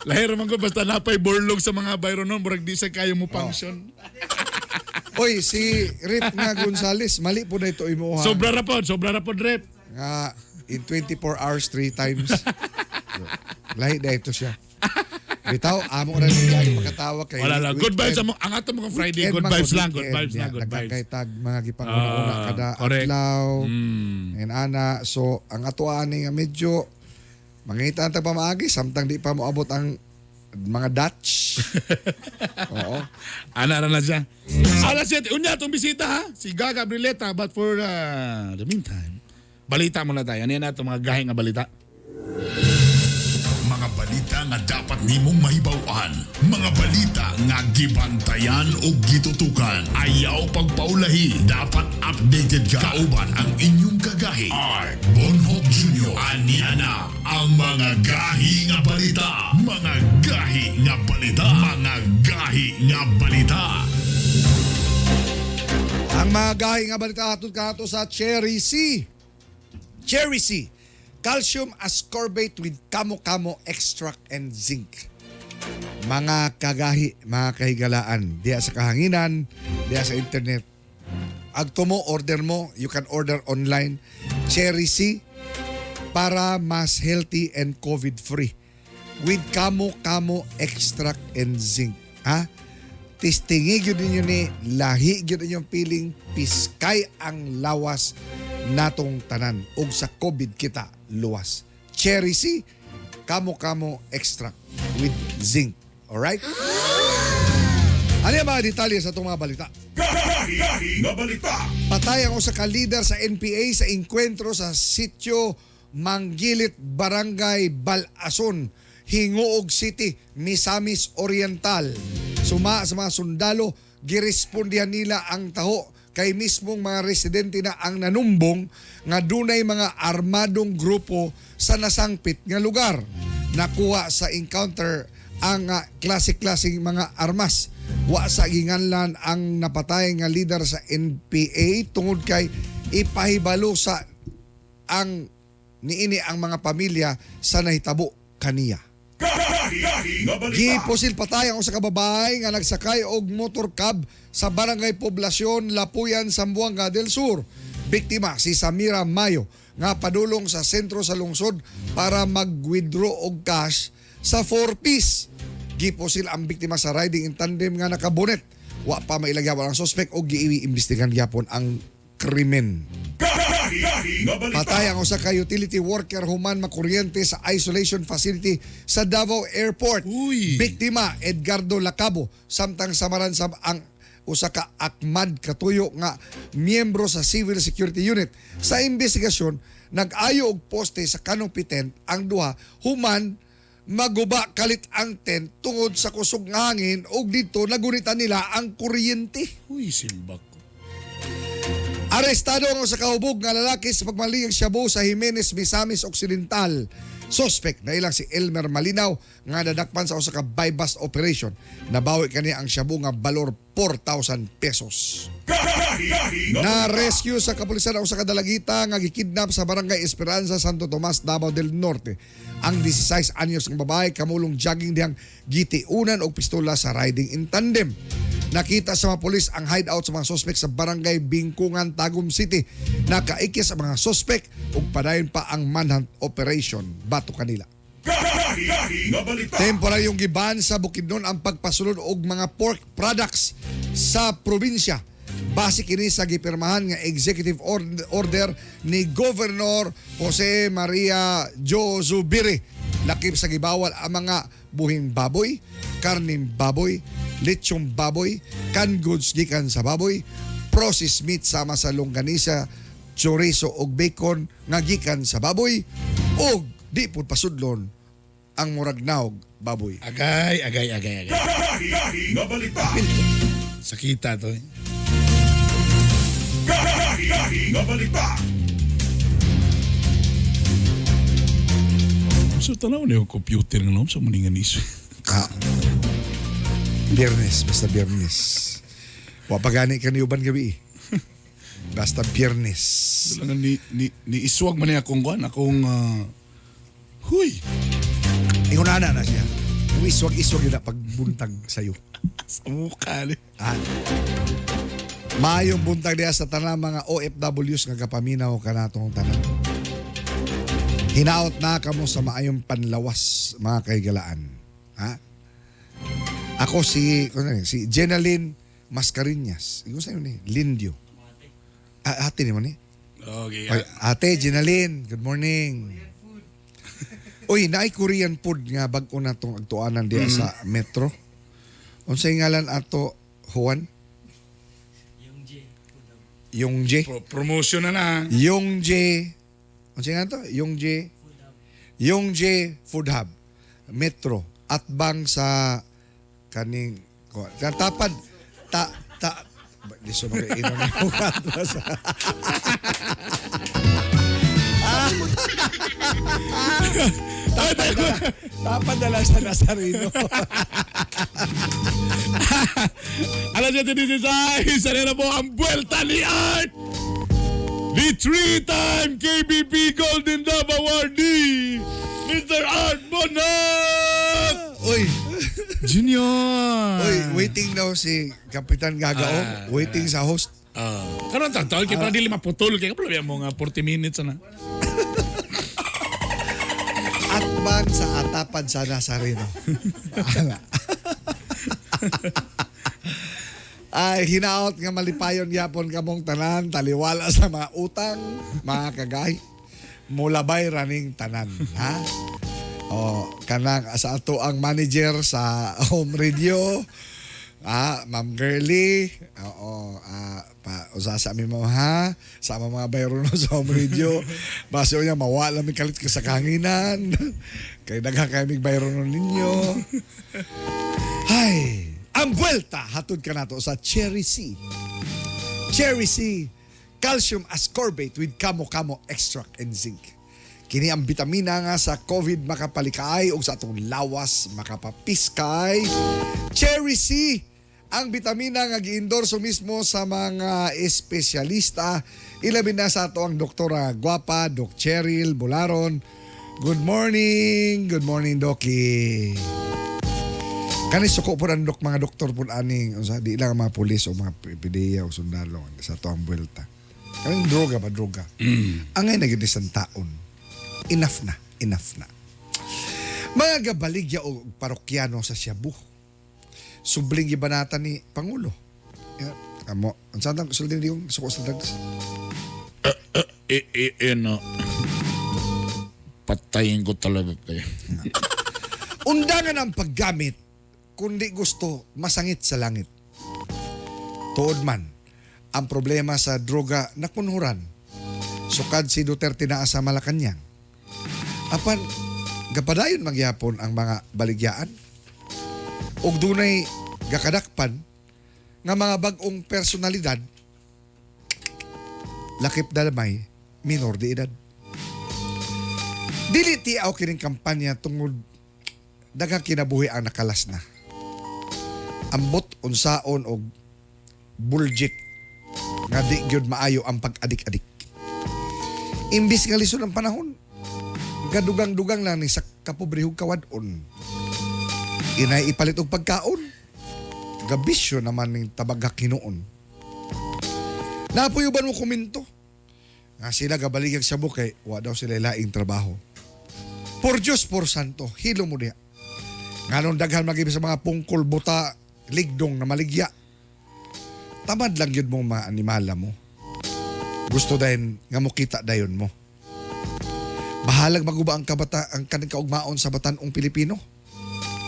Lahir man ko basta napay borlog sa mga bayro nun, murag di sa kayo mo function. Oy, si Rip nga Gonzales, mali po na ito imuha. Sobra ra pod rep. Nga in 24 hours, 3 times. Lahi na ito siya. Bitaw, amo ra niya ay makatawa kay Wala lang. Good vibes weekend. amo. Ang ato mga Friday, Weekend good man vibes ko, lang, good weekend. vibes lang, Yeah, good vibes. Nagkakay tag mga gipanguna-una kada correct. adlaw. And ana, so ang ato ani nga medyo mangita ang pamaagi samtang di pa moabot ang mga Dutch. Oo. Ana ra na siya. Alas 7, unya atong bisita ha. Si Gaga Brileta, but for the meantime, balita muna tayo. Ano yan ato mga gahe nga balita? Mga balita nga dapat nimong mahibaw-an, mga balita nga gibantayan o gitutukan. Ayaw pagpaulahi, dapat updated ka. Kauban ang inyong kagahi. Art Bonhoc Jr. Ania na ang mga gahi nga balita. Mga gahi nga balita. Mga gahi nga balita. Ang mga gahi nga balita atod kato sa Cherry C. Cherry C. Calcium ascorbate with kamo-kamo extract and zinc. Mga kagahi, mga kahigalaan, diya sa kahanginan, diya sa internet. Agto mo, order mo, you can order online. Cherry C para mas healthy and COVID-free. With kamo-kamo extract and zinc. Ha? Testingi gyud ninyo ni, lahi gyud inyong piling, piskay ang lawas natong tanan ug sa COVID kita luwas. Cherry C, kamo-kamo extract. with zinc. Alright? Ano yung mga detalye sa itong mga balita? Patay ang usa ka leader sa NPA sa engkwentro sa sitio Manggilit, Barangay Balason, Hinguog City, Misamis Oriental. Suma sa mga sundalo, girespondihan nila ang taho kay mismong mga residente na ang nanumbong nga dunay mga armadong grupo sa nasangpit nga lugar. Nakuha sa encounter ang klase-klaseng mga armas. Wa sa ginganlan ang napatay nga leader sa NPA tungod kay ipahibalo sa ang niini ang mga pamilya sa nahitabo kaniya. Gipusil patay ang usa ka babae nga nagsakay og motor cab sa Barangay Poblasyon, Lapuyan, Zamboanga del Sur. Biktima si Samira Mayo nga padulong sa sentro sa lungsod para mag-withdraw og cash sa 4-piece. Gipusil ang biktima sa riding in tandem nga nakabonet. Wa pa mailagyaw ang suspect og giimbestigahan gyapon ang krimen. Patay ang usa ka utility worker human makuryente sa isolation facility sa Davao Airport. Uy. Biktima Edgardo Lacabo, samtang samaran sa ang usa ka akmad katuyo nga miyembro sa Civil Security Unit. Sa investigasyon, nag-ayo og poste sa canopy tent ang duha human maguba kalit ang tent tungod sa kusog nga hangin ug didto nagunitan nila ang kuryente. Uy, simbak ko. Arestado ang usa ka hubog nga lalaki sa pagmaliyang shabu sa Jimenez, Misamis Occidental. Suspect na ilang si Elmer Malinaw nga nadakpan sa usa ka buy-bust operation. Nabawi kaniya ang shabu nga balor 4,000 pesos. Na-rescue sa kapulisan ang usa ka dalagita nga gikidnap sa Barangay Esperanza, Santo Tomas, Davao del Norte. Ang 16 anyos nga babae kamulong jogging dihang gitiunan og pistola sa riding in tandem. Nakita sa mga pulis ang hideout sa mga suspect sa Barangay Bingkungan, Tagum City. Nakaikis ang mga suspect ug padayon pa ang manhunt operation bato kanila. Temporaryong giban sa Bukidnon ang pagpasulod og mga pork products sa probinsya. Base kini sa gipirmahan nga executive order ni Governor Jose Maria Joe Zubiri. Lakip sa gibawal ang mga buhing baboy, karning baboy, lechong baboy, canned goods gikan sa baboy, processed meat sama sa longganisa, chorizo ug bacon nga gikan sa baboy ug di pud pasudlon ang murag naog baboy. Agay, agay, agay, agay. Sakita to eh. So, tanaw na yung computer nga noon sa maningan iso. Ah. Biyernes, basta Biyernes. Wa pa gani ka ni uban gabi eh. Basta Biyernes. Talaga ni iswag man niya akong kuan, akong huy. Ingon ana na siya. Iswag-iswag yun na pagbuntag sa'yo. Sa mukha ni. Ah. Maayong buntag diha sa tanang mga OFWs nga kapaminaw kanatong tanan. Hinaot na kamo sa maayong panlawas, mga kaigalaan. Ha? Ako si kuno ni, si Jenaline Mascarinhas. Ikaw sa'yo ni Lindio. Ah, ate ni mo ni? Okay. Ay, ate Jenaline, good morning. Uy, naay Korean food nga bag-o na tong agtuanan diya sa Metro. Unsay ngalan ato, Juan? Yongje. Promotion na na. Yongje. Unsay ngalan to? Yongje. Yongje Food Hub. Metro. Atbang sa kaning tapad ta ta di so makainom ni Tapad na lang sa Nazareno. Alas 7:16, sarili na po ang Buelta ni Art! The three-time KBP Golden Dove Awardee, Mr. Art Bonac! Uy, Junior! uy, waiting daw si Kapitan Gagao. Waiting sa host. Karon tantol, kaya para dili maputol, kaya kapag mo nga 40 minutes na. Atbang sa atapad sa Nazareno. Ay, hinaot nga malipayon yapon kamong tanan, taliwala sa mga utang, mga kagay. Mulabay raning tanan, ha? Oh, kanang sa ato ang manager sa home radio. Ma'am Girly. Oo, pa usa sa aming ma'am ha, sa among mga bayrono sa home radio. Base niya mawala mi kalit ka sa kahanginan. Kay daghan kay mig bayrono ninyo. Ay, ang buwelta hatod ka nato sa Cherry C. Cherry C, calcium ascorbate with kamo-kamo extract and zinc. Kini ang bitamina nga sa COVID makapalikay o sa atong lawas makapapiskay. Cherry C, ang bitamina nga giendorso mismo sa mga espesyalista. Ilabi na sa ato ang doktora Guapa, Doc Cheryl Bolaron. Good morning, Doki. Kani suko po ang dok, mga doktor po aning unsa di lang ang mga pulis o mga PDEA o sundalo sa ato ang buwelta. Kaning droga ba droga? Angay na gyud ni sang taon. Enough na, enough na. Mga gabaligya o parokyano sa Cebu. Subling gibanata ni Pangulo. Yeah, amo, unsa tang sulti ni yung suko sa drugs? No. Patayin ko talaga kayo. Undangan ang paggamit, kundi gusto, masangit sa langit. Tuod man, ang problema sa droga na kunhuran. Sukad si Duterte naa sa Malacanang. Apan, gapadayon magyapon ang mga baligyaan. Ug dunay gakadakpan nga mga bag-ong personalidad, lakip damay, minor de edad. Dili tiaw kining kampanya tungod daghang kinabuhi ang nakalas na. Ambot unsaon og buljik nga di gyud maayo ang pag-adik-adik. Imbis nga lisod ang panahon, gadugang-dugang lang ni sa kapobrehog kawad-on. Inay ipalit og pagkaon. Gabisyo naman ning tabagak hinuon. Napuyo ba mo komento? Nga sila gabaligag sa bukay, wa daw sila laing trabaho. Por Diyos, por Santo, hilo mo diha. Nganong daghan magibi sa mga pungkol, buta, ligdong na maligya. Tamad lang yun mong mga animala mo. Gusto dayon nga mukita dayon mo. Bahalag maguba ang kabata ang kaning kaugmaon sa batan-ong Pilipino.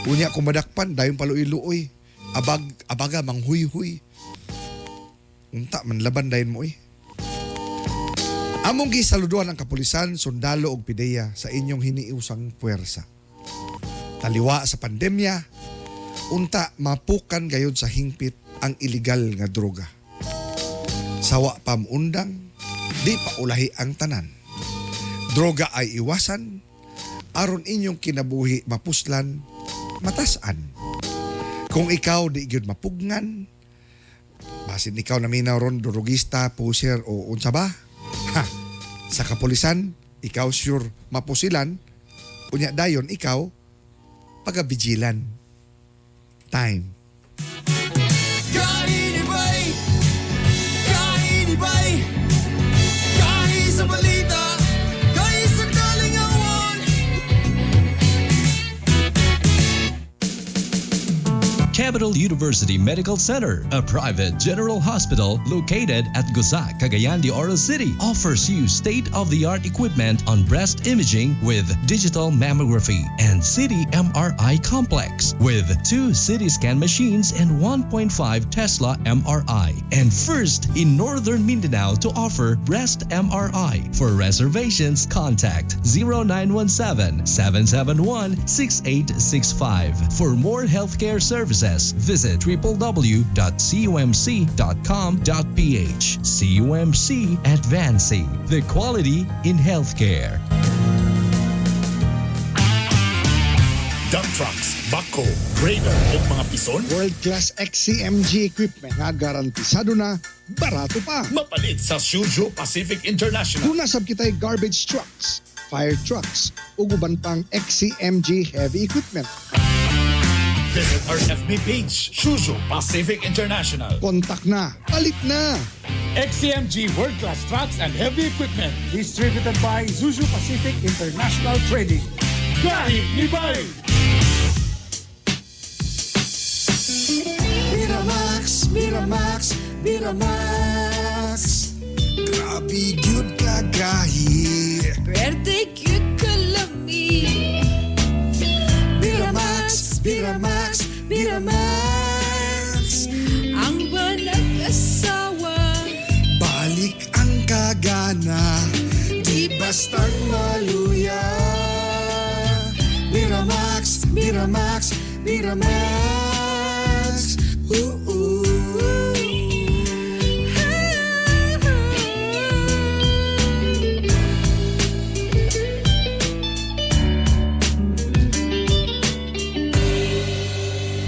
Unya kung madakpan dayon paluoy-luoy. Abag abaga manghuy-huy. Unta man laban dayon mo eh. Among gisaluduhan ang kapulisan, sundalo ug PDEA sa inyong hiniusang puwersa. Taliwa sa pandemya, unta mapukan gayud sa hingpit ang illegal nga droga. Sawa pa undang, di pa ulahi ang tanan. Droga ay iwasan, aron inyong kinabuhi mapuslan, matasan. Kung ikaw di gyud mapugngan, basin ikaw naminaw ron durugista, pusher o unsa ba? Ha, sa kapulisan, ikaw sure mapusilan, unya dayon ikaw pagabigilan. Time. Kainibay, kainibay, kahi sa balita, kahi sa kalingawan. Capital University Medical Center, a private general hospital located at Gusa, Cagayan de Oro City, offers you state-of-the-art equipment on breast imaging with digital mammography and CT MRI complex with two CT scan machines and 1.5 Tesla MRI. And first in Northern Mindanao to offer breast MRI. For reservations, contact 0917-771-6865. For more healthcare services, visit www.cumc.com.ph. CUMC, advancing the quality in healthcare. Dump trucks, backhoe, grader o mga pison? World-class XCMG equipment nga garantisado na, barato pa. Mapalit sa Suzhou Pacific International. Duna sab kitay garbage trucks, fire trucks, ug uban pang XCMG heavy equipment. Visit our FB page, Suzhou Pacific International. Kontak na, palit na! XCMG World Class Trucks and Heavy Equipment. Distributed by Zuzu Pacific International Trading. Gahi ni Bay! Miramax, Miramax, Miramax. Grabe gyud kagahi. Pwerte gyud kalami. Miramax, Miramax. Ooh, ooh.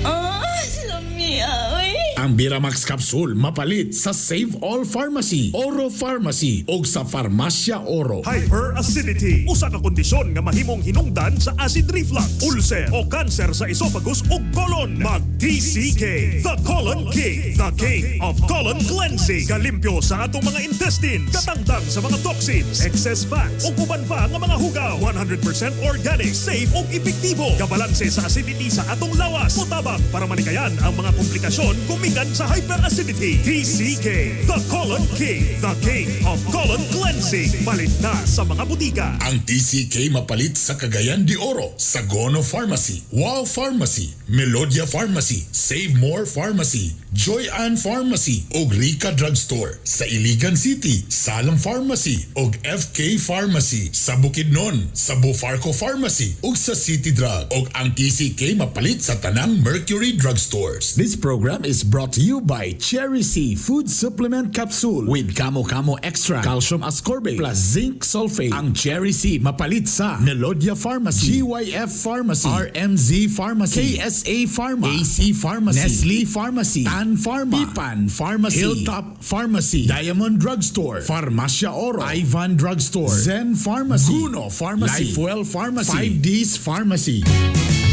Oh, lamia, oy. Ang Biramax Capsule mapalit sa Save All Pharmacy, Oro Pharmacy o sa Farmacia Oro. Hyperacidity, usa ka kondisyon nga mahimong hinungdan sa acid reflux, ulcer o cancer sa esophagus ug colon. Mag TCK, the colon king, the king of colon cleansing. Kalimpyo sa atong mga intestines, katangtang sa mga toxins, excess fats ug uban pa nga mga hugaw. 100% organic, safe ug epektibo. Kabalanse sa acidity sa atong lawas. Mutabang para manikayan ang mga komplikasyon gumikan sa hyperacidity. TCK, the colon king, the king of colon cleansing. Palit na sa mga butika. Ang TCK mapalit sa Cagayan de Oro, sa Gono Pharmacy, Wow Pharmacy, Melodia Pharmacy, Save More Pharmacy, Joy Ann Pharmacy ug Rica Drugstore. Sa Iligan City, Salam Pharmacy ug FK Pharmacy. Sa Bukidnon, sa Bufarco Pharmacy ug sa City Drug. Ug ang TCK mapalit sa tanang Mercury Drugstores. This program is brought to you by Cherry C Food Supplement Capsule with Kamo Kamo Extra, Calcium Ascorbate plus Zinc Sulfate. Ang Cherry C mapalit sa Melodia Pharmacy, GYF Pharmacy, RMZ Pharmacy, KSA Pharma, AC Pharmacy, Nestle Pharmacy, Tan Pharma, Pipan Pharmacy, Hilltop Pharmacy, Diamond Drugstore, Farmacia Oro, Ivan Drugstore, Zen Pharmacy, Guno Pharmacy, Lifewell Pharmacy, 5Ds Pharmacy.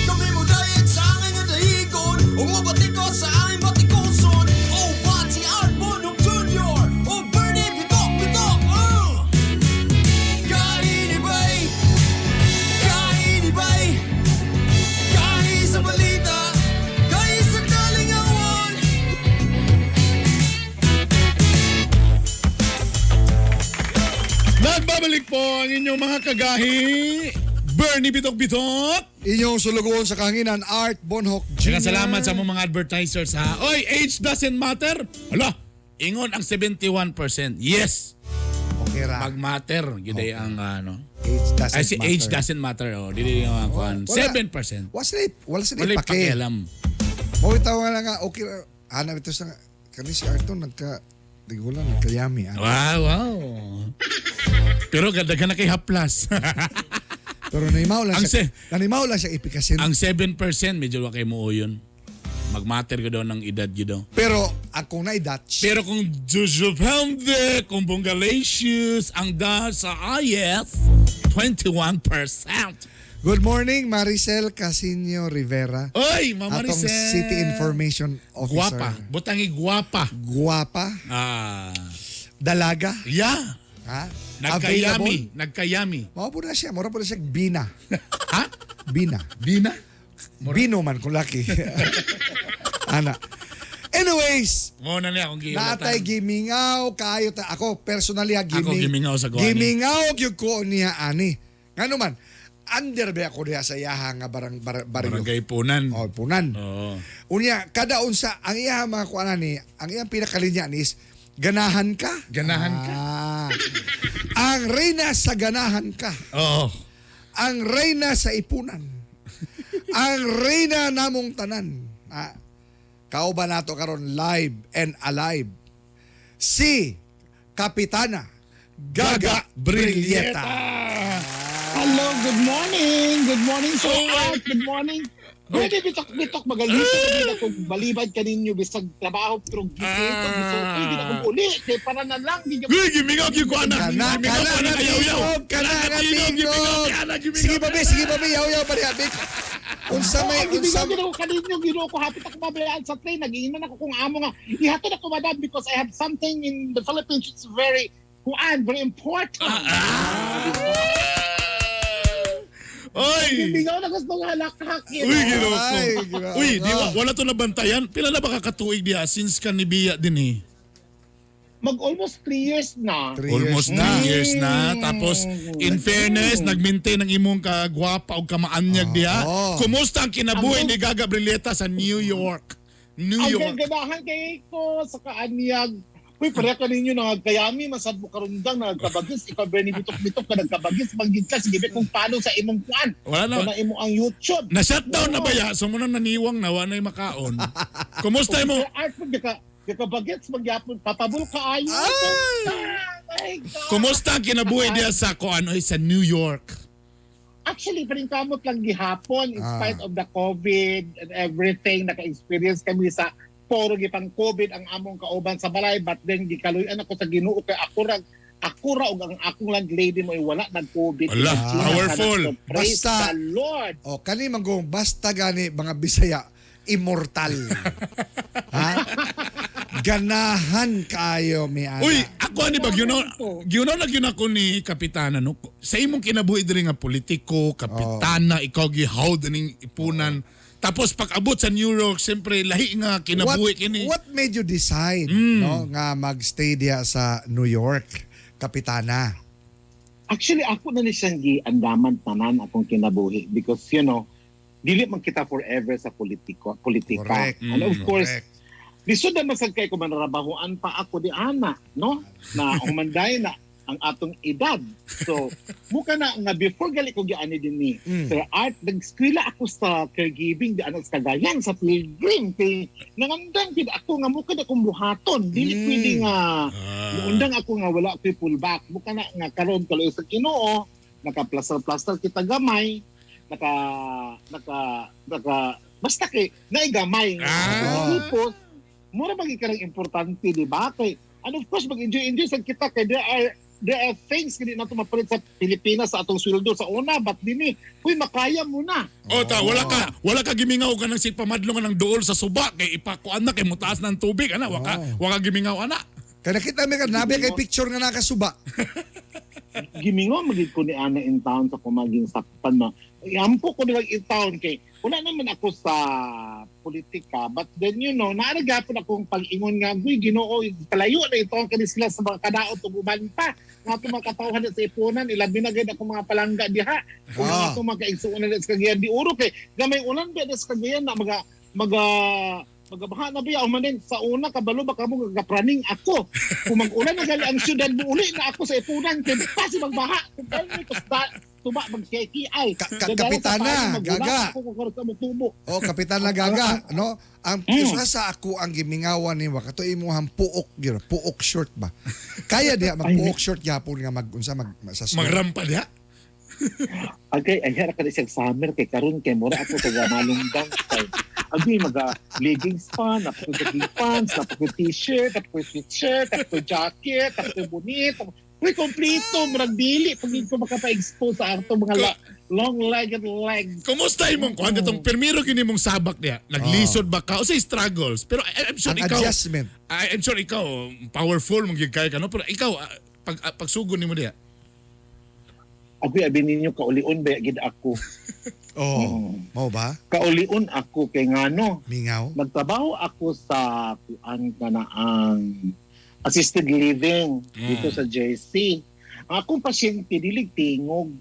Kami mo diet sa aking nga dahigon Umabati ko sa aming batikuson O Bati Art Bonong Jr. O Bernie Bitok Bitok. Kainibay. Kainibay. Kahi sa balita. Kahi sa kalingawan. Nagbabalik po ang inyong mga kagahi, Bernie Bitok Bitok. Inyong sulugoon sa kahanginan, Art Bonhoc Jr. Maraming salamat sa mga advertisers ha. Oy, age doesn't matter. Hala, ingon ang 71%. Yes, Okay ra. mag-matter. Yun ay ang ano. Age doesn't Ay, si matter. age doesn't matter. Oh, dili yung mga kuan. Wala. 7%. Wala sila Wala'y ipake. pakialam. Mo itaw nga nga okay ra. Hanap ito sa kani si Arton nagka tigula nagkayami. Ah. Wow. Pero ganda na kay haplas. Pero nanimaw lang Ang siya. Nanimaw lang siya ipikasin. Ang 7% medyo wa kay mo yun. Mag-matter ko daw ng edad yun daw. Pero ang kung na Dutch. Pero kung Jujupende, kung Bungalicious, ang da sa IF, 21%. Good morning Maricel Casino Rivera. Oy, Ma'am Atong Maricel. City Information Officer. Guwapa. Butangi guwapa. Guwapa. Ah. Dalaga. Yeah. Ha? Nagkayami. Nagkayami. Mao po na siya. Mura po na siya bina. Ha? Bina. Bina? Bino man kung laki. Ana. Anyways, Mo na niya akong giulatan. Naatay gimingaw kaayo ta ako personally ha Ako giming, gimingaw sa kuha ni. Gimingaw gyud ko niya ani. Ngano man under ba ako diha sa iyaha nga barang bar, baryo. Barangay Punan. Oh, Punan. Oo. Unya kada unsa ang iyaha mga kuan ani, ang iyang pinakalinya ni is ganahan ka. Ganahan ka. Ah. Ang reyna sa ganahan ka. Oo. Ang reyna sa ipunan. Ang reyna namong tanan. Ah, kauban nato karon live and alive. Si Kapitana Gaga Brilleta. Hello, good morning. Good morning, Sir Art. Good morning. Pwede bitok-bitok magalito gid ako balibad kaninyo bisag trabaho pero gisito pwede na kong uli kay para na lang gid Uy, gimingaw gyud ko ana. Kana Gimingaw kana ko ana nga yaw-yaw. tingog, kana nga tingog, gimingaw tingog. kay ana, gimingaw. Sige pa be, sige pa be, yaw-yaw pa diha, be. Unsa may unsa Gimingaw gid ako kaninyo Ginoo ko hapit ako mabayaan sa train nagiinan ako kung amo nga ihatod ako madam because I have something in the Philippines it's very kuan very important. Oy! Gimingaw na gusto nga halakhak. You Uy, know? ginoo ko. Ay, grabe. Uy, di wala to nabantayan. Pila na ba kakatuig diha since ka ni Bia din eh? Mag almost 3 years na. Three Almost years na. 3 years na. Tapos, in fairness, nag-maintain ang imong kagwapa o kamaanyag diha. Oo. Kumusta ang kinabuhi ni Gaga Brilleta sa New York? New Ang York. gaganahan kay ko sa kaanyag. Uy, pareha ka ninyo nagkayami, masad mo karundang, nagkabagis, ikaw Bernie Bitok-Bitok ka nagkabagis, manggid ka, sige kung paano sa imong kuan. Wala na. Wala imo ang YouTube. Na shutdown na ba ya? So mo na naniwang na wa na'y makaon. Kumusta mo? Sir Art, pag gikabagits, magyapon, papabul ka ayo. Ay! Kumusta ang kinabuhi diya sa kuan oy sa New York? Actually, kamot lang gihapon in spite of the COVID and everything. Naka-experience kami sa puro gipang COVID ang among kauban sa balay, but then gikaluy-an ako sa Ginoo kay ako ra og ang akong landlady mo ay wala nag-COVID. Wala, Sina powerful. ka na. So, praise Basta- the Lord. Oh, kani manggong basta gani mga Bisaya immortal. Ha? Ganahan kayo mi ana. Uy, ako ani ba gyuno na gyud ako ni kapitana no. Sa imong kinabuhi diri nga politiko, kapitana, ikaw gihawd ning ipunan. Tapos pag abot sa New York, siyempre lahi nga kinabuhi kini. What made you decide no nga magstay diya sa New York, kapitana? Actually, ako na ni siyang giandaman tanan akong kinabuhi because, you know, dili man kita forever sa politika. Correct. And of course, Correct. lisod na masag kay kung manarabahoan pa ako di ana, no? Na humanday na ang atong edad. So, muka na nga before gali ko giani din ni Sir Art, nag-eskwela ako sa caregiving di ana sa Cagayan sa Pilgrim kay nangandang gid ako nga muka na akong buhaton. Dili pwede nga muundang ako nga wala ako'y pullback. Muka na nga karon kaloy sa Ginoo, naka-plaster-plaster kita gamay, naka naka naka basta kay naigamay nga. Tapos mura ba ka importante, di ba? Kay, and of course, mag-enjoy-enjoy sa kita kay there are things hindi nato mapalit sa Pilipinas sa atong sweldo sa una, but dinhi, uy, makaya mo na. O ta, wala ka gimingaw ka ng sipamadlo nga ng duol sa suba kay ipakuan na kay mutaas ng tubig ana, waka gimingaw ana. Kaya nakita mi ka nabi kay picture nga nakasuba. Gimingaw magid ko ni ana in town sa kumaging sakpan na. Iampo ko nilang in town kay wala naman ako sa politika, but then you know, naaragapon akong pag-ingon nga, uy, Ginoo, palayo na ito ang kanisla sa mga kadaot ug uban pa. Nga itong mga katawhan sa ipunan, ilabi na gid akong mga palangga diha. Kung nga itong mga kaigsuonan sa Cagayan di Oro kay gamay ulan ba sa Cagayan na maga magabaha na biya umanin sa una kabalo baka mo gagapraning ako. Kung mag-ulan na gali ang syudad mo uli na ako sa ipunan kay pasi magbaha. Tuba magkeki ay. Kapitana, Gaga. Oh, Kapitana Gaga, no? Ang usa sa ako ang gimingawan ni kato imuhang puok gyud, puok short ba. Kaya diha magpuok short gyapon nga mag unsa mag sa snow. Magrampa diha. Okay, ay hara ka siyang summer kay karon kay mura ako sa malungdang kay. Abi maga leggings pa, napako jogging pants, napako t-shirt, napako sweatshirt, napako jacket, napako bonit. Uy, kompleto, murag dili pag ko makapa-expose sa ato mga long-legged legs. Kumusta imong kuan katong pirmiro kini mong sabak diha? Naglisod ba ka o sa struggles? Pero I'm sure Ang ikaw adjustment. I'm sure ikaw powerful mong gyud kay ka no, pero ikaw pag pagsugod nimo diha. Ako abi ninyo kaulion ba gid ako. Oh, mao ba? Kaulion ako kay ngano. Mingaw. Nagtrabaho ako sa kuan kana ang assisted living dito sa JC. Ang akong pasyente dili tingog.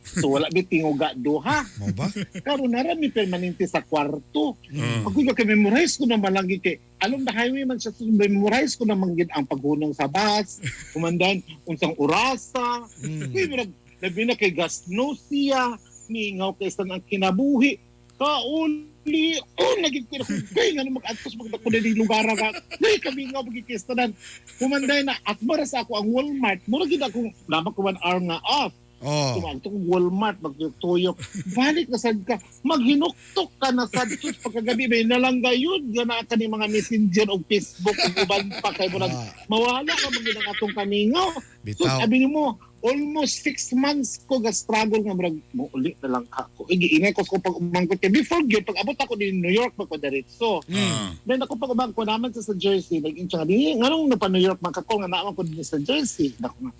So wala bi tingoga duha. Mao ba? Karon narami permanente sa kwarto. Pag ko memorize ko na malagi kay along the highway man siya, so memorize ko na manggid ang paghunong sa bus, kumandan unsang orasa. Uy, murag labi na kay gasnosia, mingaw kay saan ang kinabuhi. Kauli, oh, naging ko kay nga mag-antos magdako na lugar ka. Uy, kamingaw pagkikestanan. Kumanday na at mara sa ako ang Walmart. Mura gid akong lamang ko 1 hour nga off. Oh. Tumaagto kong Walmart, magtuyok. Balik na sad ka. Maghinuktok ka na sad. Sus, pagkagabi, may nalanggayon. Gana ka ni mga messenger o Facebook o uban pa kay murag mawala ka magid ang atong kamingaw. Bitaw. Sus, abi nimo, almost 6 months ko ga-struggle nga murag mouli na lang ako. Igiingay ko sa pag umangkot kay before gyud pag abot ako din New York magpadiretso. Then ako pag umangkot naman sa Jersey, nag-incha nga di nganong na pa New York man ka ko nga naaman ko din sa Jersey. Nako nga.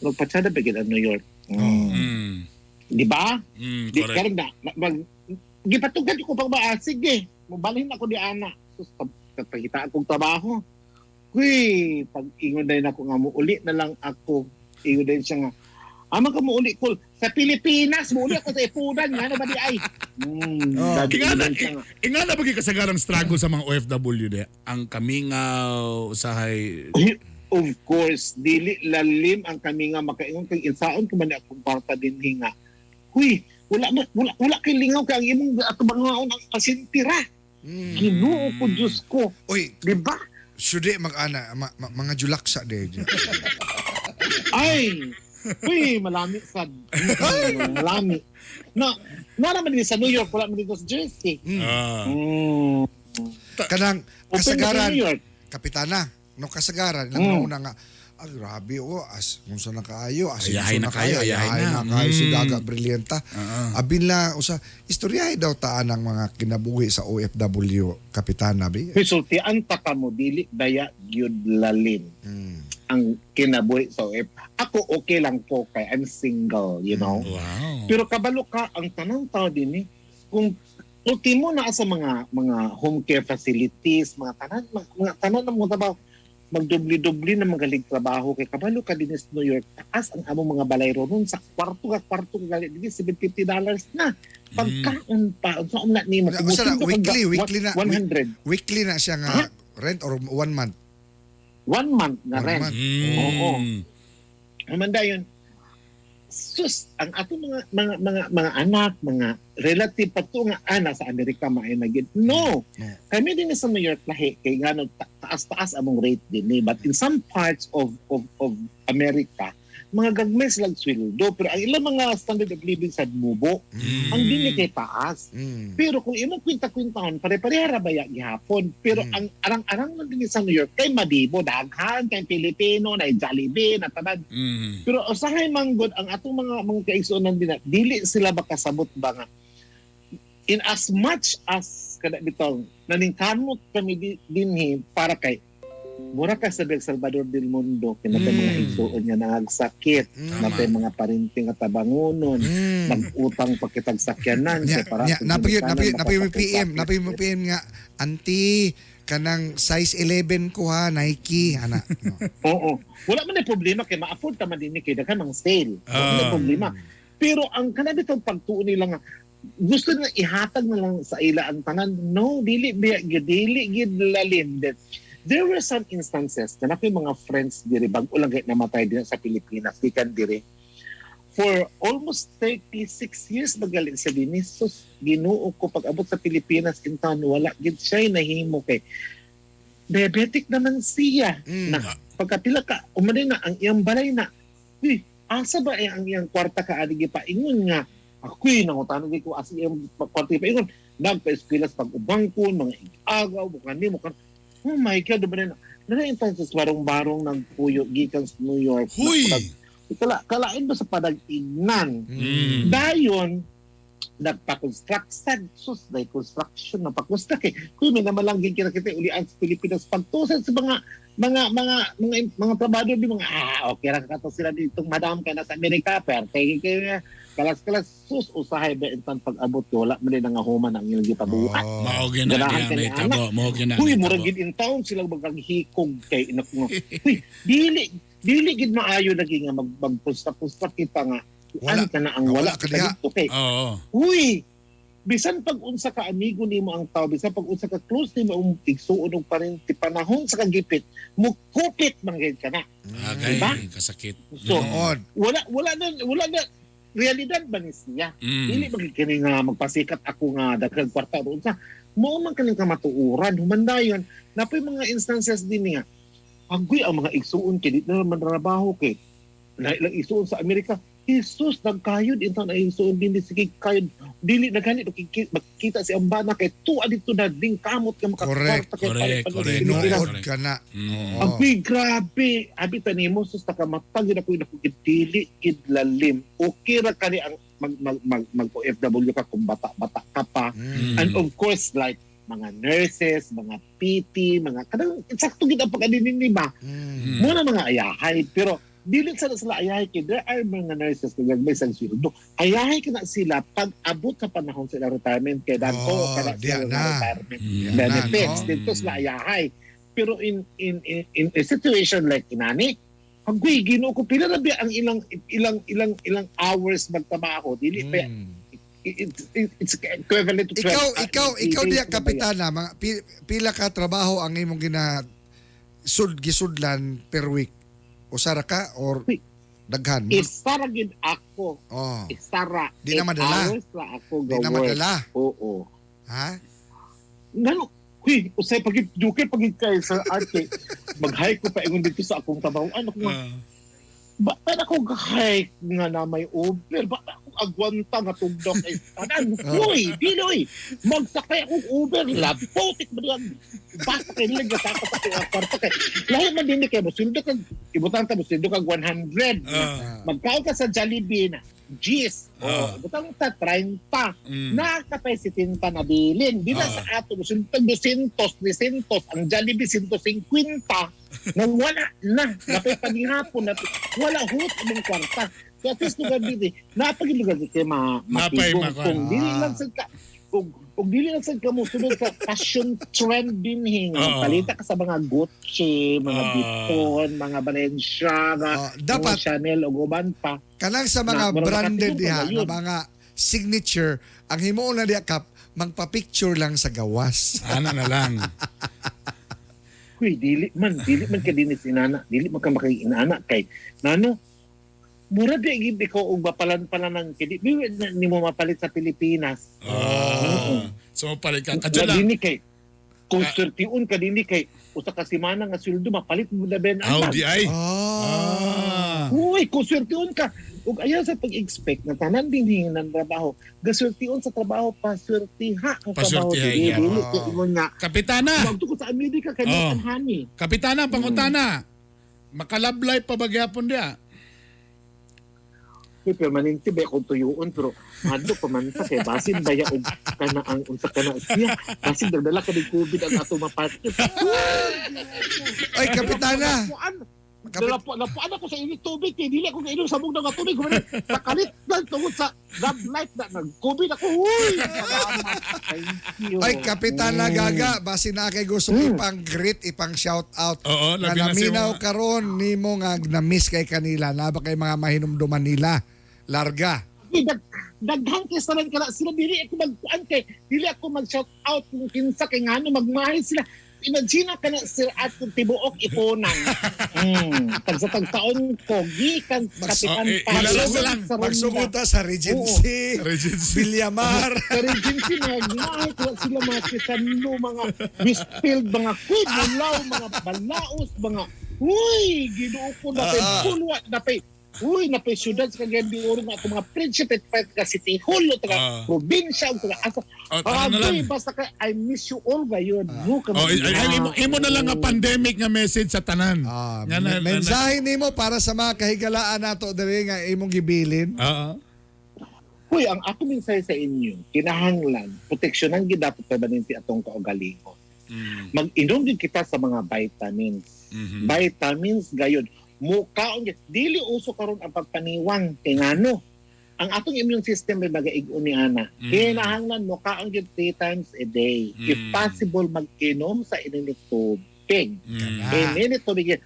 Magpatsada ba gid ang New York? Di ba? Di karon na gipatugad ko pag ba sige, mobalhin ako di ana. Sus, pagpakita akong trabaho. Uy, pag ingon din ako nga mouli na lang ako. Ingon din siya nga, Ama ka muuli ko sa Pilipinas, muuli ako sa Ipudan, nga ba di ay. Oh. Ingana, ingana ba kasagaran struggle sa mga OFW de? Ang kamingaw usahay. Of course, dili lalim ang kami nga makaingon kay insaon ko man akong kwarta dinhi nga. Huy, wala wala wala kay lingaw kay ang imong atubangaon ang pasyente ra. Ginoo ko Diyos ko. Uy, di ba? Sudi mag-ana, mga julaksa de. Ay! Uy, malami sad. Malami. Na, na naman din sa New York, wala man dito sa Jersey. Kanang Open na sa kasagaran, New York. Kapitana, no kasagaran, ilang una nga, ah, grabe oh, as kung saan na kaayo, as Ayahay na kayo, ayahay na. na kaayo si Gaga Brillanta. Abin la usa istoryahe daw taan ang mga kinabuhi sa OFW, Kapitana bi. Resultian ta ka mo dili daya gyud lalim ang kinabuhi sa OF. Ako okay lang ko kay I'm single. Wow. Pero kabalo ka ang tanang tao din eh kung ultimo na sa mga mga home care facilities, mga tanan mga tanan ng mga trabaho magdubli-dubli na magaling trabaho kay kabalo ka din sa New York, taas ang among mga balay ron sa kwarto ka gali dinhi $750 na pagkaon pa unsa na nimo Usa na, weekly, weekly na. 100 Weekly na siya nga rent or one month? One month na One rent. month. Oo. Humanda yun. Sus, ang ato mga mga mga mga anak, mga relative pa to nga ana sa Amerika maay na gid. No. Kami din sa New York lahi kay ngano taas-taas among rate din eh. But in some parts of America, mga gagmay sila sweldo pero ang ilang mga standard of living sa mubo, ang dili kay taas. Pero kung imong kwinta-kwintahon, pare-pareha ra baya gihapon. Pero ang arang-arang man din sa New York kay madibo, daghan kay Pilipino, na Jollibee, na tanan. Pero usahay man gud ang atong mga mga kaigsuonan din na, dili sila makasabot ba nga in as much as kada bitong naningkamot kami dinhi para kay mura ka sa El Salvador del Mundo kay natay mga igsuon nga nangagsakit, natay mga parinti nga tabangunon, nag-utang pa kitag sakyanan Nya, kay para nya, sa napay Ginikanan napay napay makasakit-sakit. PM, napay PM nga auntie kanang size 11 ko ha Nike ana. No. Oo. Wala man na problema kay ma-afford ta man din ni kay daghan mang sale. Wala man na Ah. problema. Pero ang kanang bitong pagtuon nila nga gusto na ihatag na lang sa ila ang tanan. No, dili biya gyud, dili gyud lalim. That there were some instances na nakoy mga friends diri bag-o lang kay namatay din sa Pilipinas gikan diri. For almost 36 years magaling sa dinhi. Sus, Ginoo ko pag abot sa Pilipinas in town wala gid siya nahimo kay diabetic naman siya. Na pagkapila ka umani na ang iyang balay na. Uy, asa ba eh ang iyang kwarta ka ani gipaingon nga ako'y nangutana di ko asa iyang kwarta gipaingon nagpa-eskwela sa pag-ubangkon mga igagaw mukan ni mukan oh my God umani na na instances barong-barong nagpuyo gikan sa New York. Huy! Kalain ba sa padag-ignan? Dayon nagpa-construct sad sus day construction na pa-construct eh. Kuy may naman lang gid kita ulian sa Pilipinas pagtusan sa mga mga mga mga mga trabador di mga okay ra kato sila ditong madam kay nasa Amerika perte kay kalas-kalas sus usahay ba intan pag-abot ko wala man din nga human ang ilang gipabuhat. Mao gyud na Ganahan diya ka ni nahitabo, anak. mao gyud na Huy, nahitabo. murag gid in town sila magaghikog kay ina ko nga. Huy, dili dili gid maayo lagi nga mag magpusta-pusta kita nga. Wala. Wala ka na ang wala, Wala ka diha. dito kay. Oo. Uy, bisan pag unsa ka amigo nimo ang tao, bisan pag unsa ka close nimo ang igsuon og parente panahon sa kagipit, mukupit man gid ka na. Agay, Diba? kasakit. So, Noon. wala wala na wala na realidad ba ni siya? Dili ba gid kini nga magpasikat ako nga daghang kwarta roon sa mao man kaning kamatuoran humandayon napoy mga instances din niya. Agoy ang mga igsuon kay di na naman trabaho kay lahi lang igsuon sa Amerika. Jesus nagkayod intan ang igsuon din di sige kayod dili na gani makita si ambana kay tuwa dito na ding kamot nga Correct. makakwarta kay Correct, pag- correct, Pilipinas. Tinuod ka na. Oo. Agoy, grabe. Abi tanimo sus nakamatag yun ako yun ako dili gid lalim. Okay ra kani ang mag mag mag, mag OFW ka kung bata-bata ka pa. And of course like mga nurses, mga PT, mga kanang eksakto gid ang pag-adinin ni ba. Muna mga ayahay pero dili sa sila ayahay kay there are mga nurses na gagmay sa sweldo. Ayahay ka na sila pag abot sa panahon sila retirement kay dagko Oh, kada diya sila na. retirement Diya na, benefits no? dito sila ayahay. Pero in a situation like inani, Agoy, Ginoo ko, pila na ba ang ilang ilang ilang ilang hours magtrabaho? Dili pa it's equivalent to 12 Ikaw ikaw ikaw 3 diya days na ba yan? kapitana, mga pila ka trabaho ang imong gina gisudlan per week? Usara ka or daghan? Isara gid ako. Oh. Isara. Di na 8 madala. hours ra ako Di na ga-work. madala. Oo. Ha? Ngano? Huy, usay pagit juke pagit kay Sir Art kay mag-hike ko pa ingon dito sa akong trabaho. Ano ko nga? Ba ako ga-hike nga na may Uber? Ba ako agwanta nga tugdok ay tanan? Huy, dili oy. Magsakay akong Uber, labotik ba diyan? Basta kay nila gasaka sa akong kwarta kay. Lahi man din ni kay mosuldo kag ibutang ta mosuldo kag 100. Magkaon ka sa Jollibee na Gis. Oh, ibutang ta 30. Nakapay 70 na bilin. Di na sa ato mosuldo kag 200, 300, ang Jollibee 150 na wala na. Napay paghihapon na wala hut imong kwarta. So at least lugar dito, napagin lugar dito ma Napay matigong. makuan. Kung dili lang sad ka kung dili lang sad ka mo sunod sa fashion trend din hinga. Palita ka sa mga Gucci, mga Vuitton, mga Balenciaga, dapat- mga Chanel ug uban pa. Kanang sa mga Na, murag branded nakatigong diha pa nga yun. mga signature, ang himuon na diha kap magpa-picture lang sa gawas. Ana na lang. Huy, dili man ka dinis inana, dili man ka makainana kay nano mura di gid ikaw og mapalan-palanan kay di di na nimo mapalit sa Pilipinas. So palit ka. Kadyo Na lang. dinhi kay kung swertiun ka dinhi kay usa ka semana nga sweldo mapalit mo na ben Aw, di ay. Uy, kung swertiun ka ug ayaw sa pag-expect na tanan dinhi ng trabaho. Gaswertiun sa trabaho, paswertiha ang trabaho Paswertiha, dili. yeah. Dili kay ingon nga. Kapitana. Magtuko ko sa Amerika kay Oh. hani. Kapitana, pangutana. Makalablay pa ba gyapon diya? Uy, permanente ba akong tuyuon pero madlo pa man ta kay basin baya og kana ang unsa kana siya basin dagdala ka ni COVID ang ato mapatid. Ay, kapitana. Lapuan ako sa init tubig kay dili ako kainom sa mugnaw nga tubig. Nakalit lang tungod sa love life na nag-COVID ako. Uy! Salamat. Thank you. Ay, Kapitana Gaga, basin na kay gusto ipang greet, ipang shout out. Oo, nga labi na si naminaw mga- karon nimo nga na-miss kay kanila, na ba kay mga mahinumduman nila. Larga. Ay, daghan kay sa kana sila dili ako magkuan kay dili ako mag shout out kung kinsa kay ngano magmahal sila. Imagine na kana sir at kung tibuok ipunan. Tag sa tagtaon ko gikan kapitan pa. Sa Ronda. Magsugod ta sa Regency, Regency. Villamar. Sa Regency nagmahal ko sila mga Kisanlo, mga Westfield, mga Quibulaw, mga Balaos, mga uy, Ginoo ko na pay pulwa na pay uy, na pay syudad sa Cagayan de Oro nga ako mga friendship at pay taga City Hall o taga probinsya o taga asa. Oh, tanan na lang. Agoy, basta ka I miss you all gayon. No, Oh, ay, ay, imo na lang ang pandemic nga message sa tanan. Nga Mensahe nimo para sa mga kahigalaan nato diri nga imong gibilin. Oo. Huy, ang ako mensahe sa inyo, kinahanglan, proteksyonan gid dapat permanente atong kaugalingon. Mag-inom din kita sa mga vitamins. Vitamins gayon. Mukaon gid dili uso karon ang pagpaniwang kay ngano. Ang atong immune system may magaig-on ni ana. Kinahanglan mukaon gid 3 times a day. If possible mag-inom sa ininit tubig. Ininit tubig.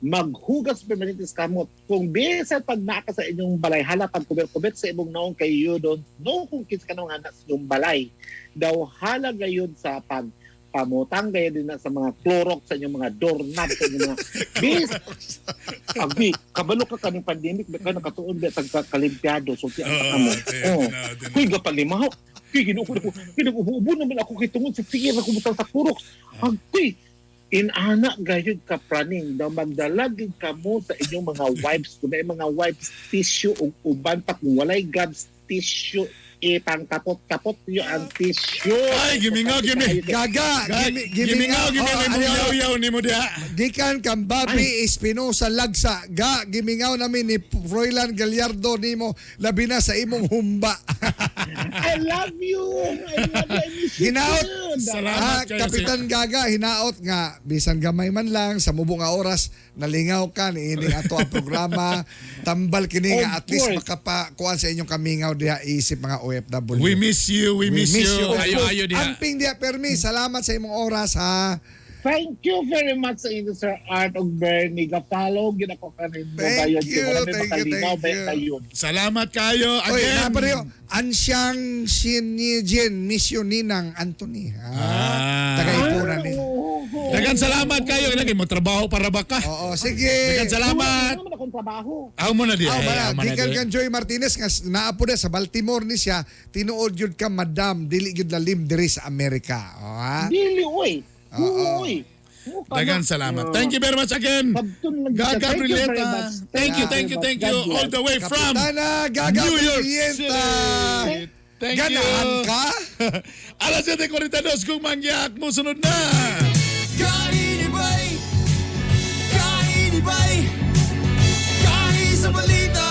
Maghugas permanente sa kamot. Kung bisan pag naa ka sa inyong balay, hala pag kubet-kubet sa imong naong kay you don't know kung kinsa ka nang anak sa inyong balay. Daw hala gayon sa pag pamutang gaya din na sa mga Clorox sa inyong mga doorknob sa inyong mga bis abi kabalo ka kaning pandemic ba ka nakatuon ba tag kalimpiado so ang ka mo. Oh, kuy gapalimaw kuy Ginoo ko pinag-ubo naman ako kay tungod sa sige ra ko butang sa Clorox. Agpi inana gayud ka praning daw magdala gid kamo sa inyong mga wipes kung may mga wipes tissue ug uban pa kung walay gloves tissue ipangkapot-kapot yo ang tissue. Ay, gimingaw, gimi. Gaga, Gimingaw, gimi, Oh, may ano, yaw-yaw ni mo diha. Gikan kang Bobby Espinosa Lagsa. Ga, gimingaw namin ni Froilan Gallardo nimo labi na sa imong humba. I love you. I love you. I miss you. Hinaot. Salamat kayo, Kapitan Gaga, hinaot nga bisan gamay man lang sa mubo nga oras nalingaw ka niini ato ang programa. Tambal kini nga Of at least course. makapakuan sa inyong kamingaw diha isip mga OFW. We miss you, we miss you. Ayo, ayo diha. Amping diha permi, salamat sa imong oras ha. Thank you very much sa inyo, Sir Art og Bernie. Ga-follow gid ako kaninyo. Thank Dayon, you, kay wala may thank you, makalinaw, thank ba you. kayo. Salamat kayo Oy, again. na pareho. Ansyang Sinijin, Mission Ninang Anthony. Ah, Taga-ipunan ni. Dagan salamat kayo. Kailangan mo trabaho para ba ka? Oo, sige. Dagan salamat. Wala naman akong trabaho. Ako mo na di. Aw, Ay, bala, ako mo na gikan di. kan Joy Martinez nga naapo na sa Baltimore ni siya, tinuod yun ka madam, dili yun lalim diri sa Amerika. O, ha? Dili, uy. Oo. Uy. Dagan salamat. Thank you very much again. Gaga Thank you very Brilleta. much. Thank you, thank you, thank you. All the way from Kapitana Gaga New York Brilleta. City. Thank Ganahan you. ka? Alas 7:42 kung mangyak mo sunod na. Kainibay! Kainibay! Kahi sa balita,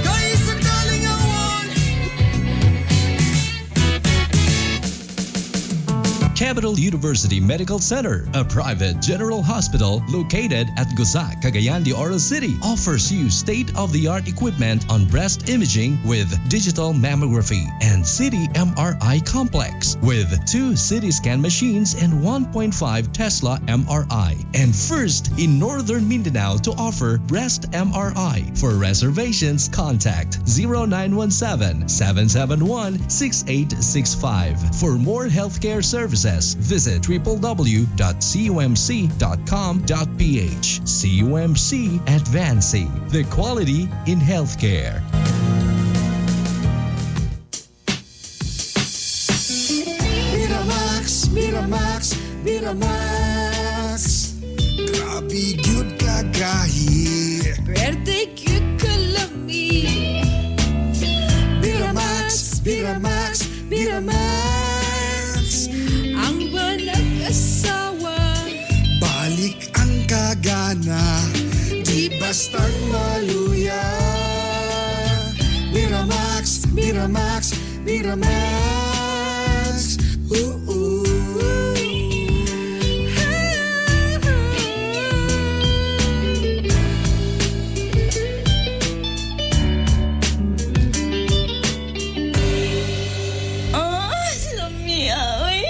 kahi sa kalingawan. Capital University Medical Center, a private general hospital located at Gusa, Cagayan de Oro City, offers you state-of-the-art equipment on breast imaging with digital mammography and city MRI complex with two CT scan machines and 1.5 Tesla MRI. And first in Northern Mindanao to offer breast MRI. For reservations, contact 0917 771 6865. For more healthcare services, visit www.cumc.com.ph. CUMC Advancing the quality in healthcare. Miramax, Miramax, Miramax. Grabe gyud kagahi. Pwerte gyud kalami. Miramax, Miramax, Miramax. Ang walang asawa. Balik ang kagana, di bastang maluya. Miramax, Miramax, Miramax. Ooh, Oh, lami oy.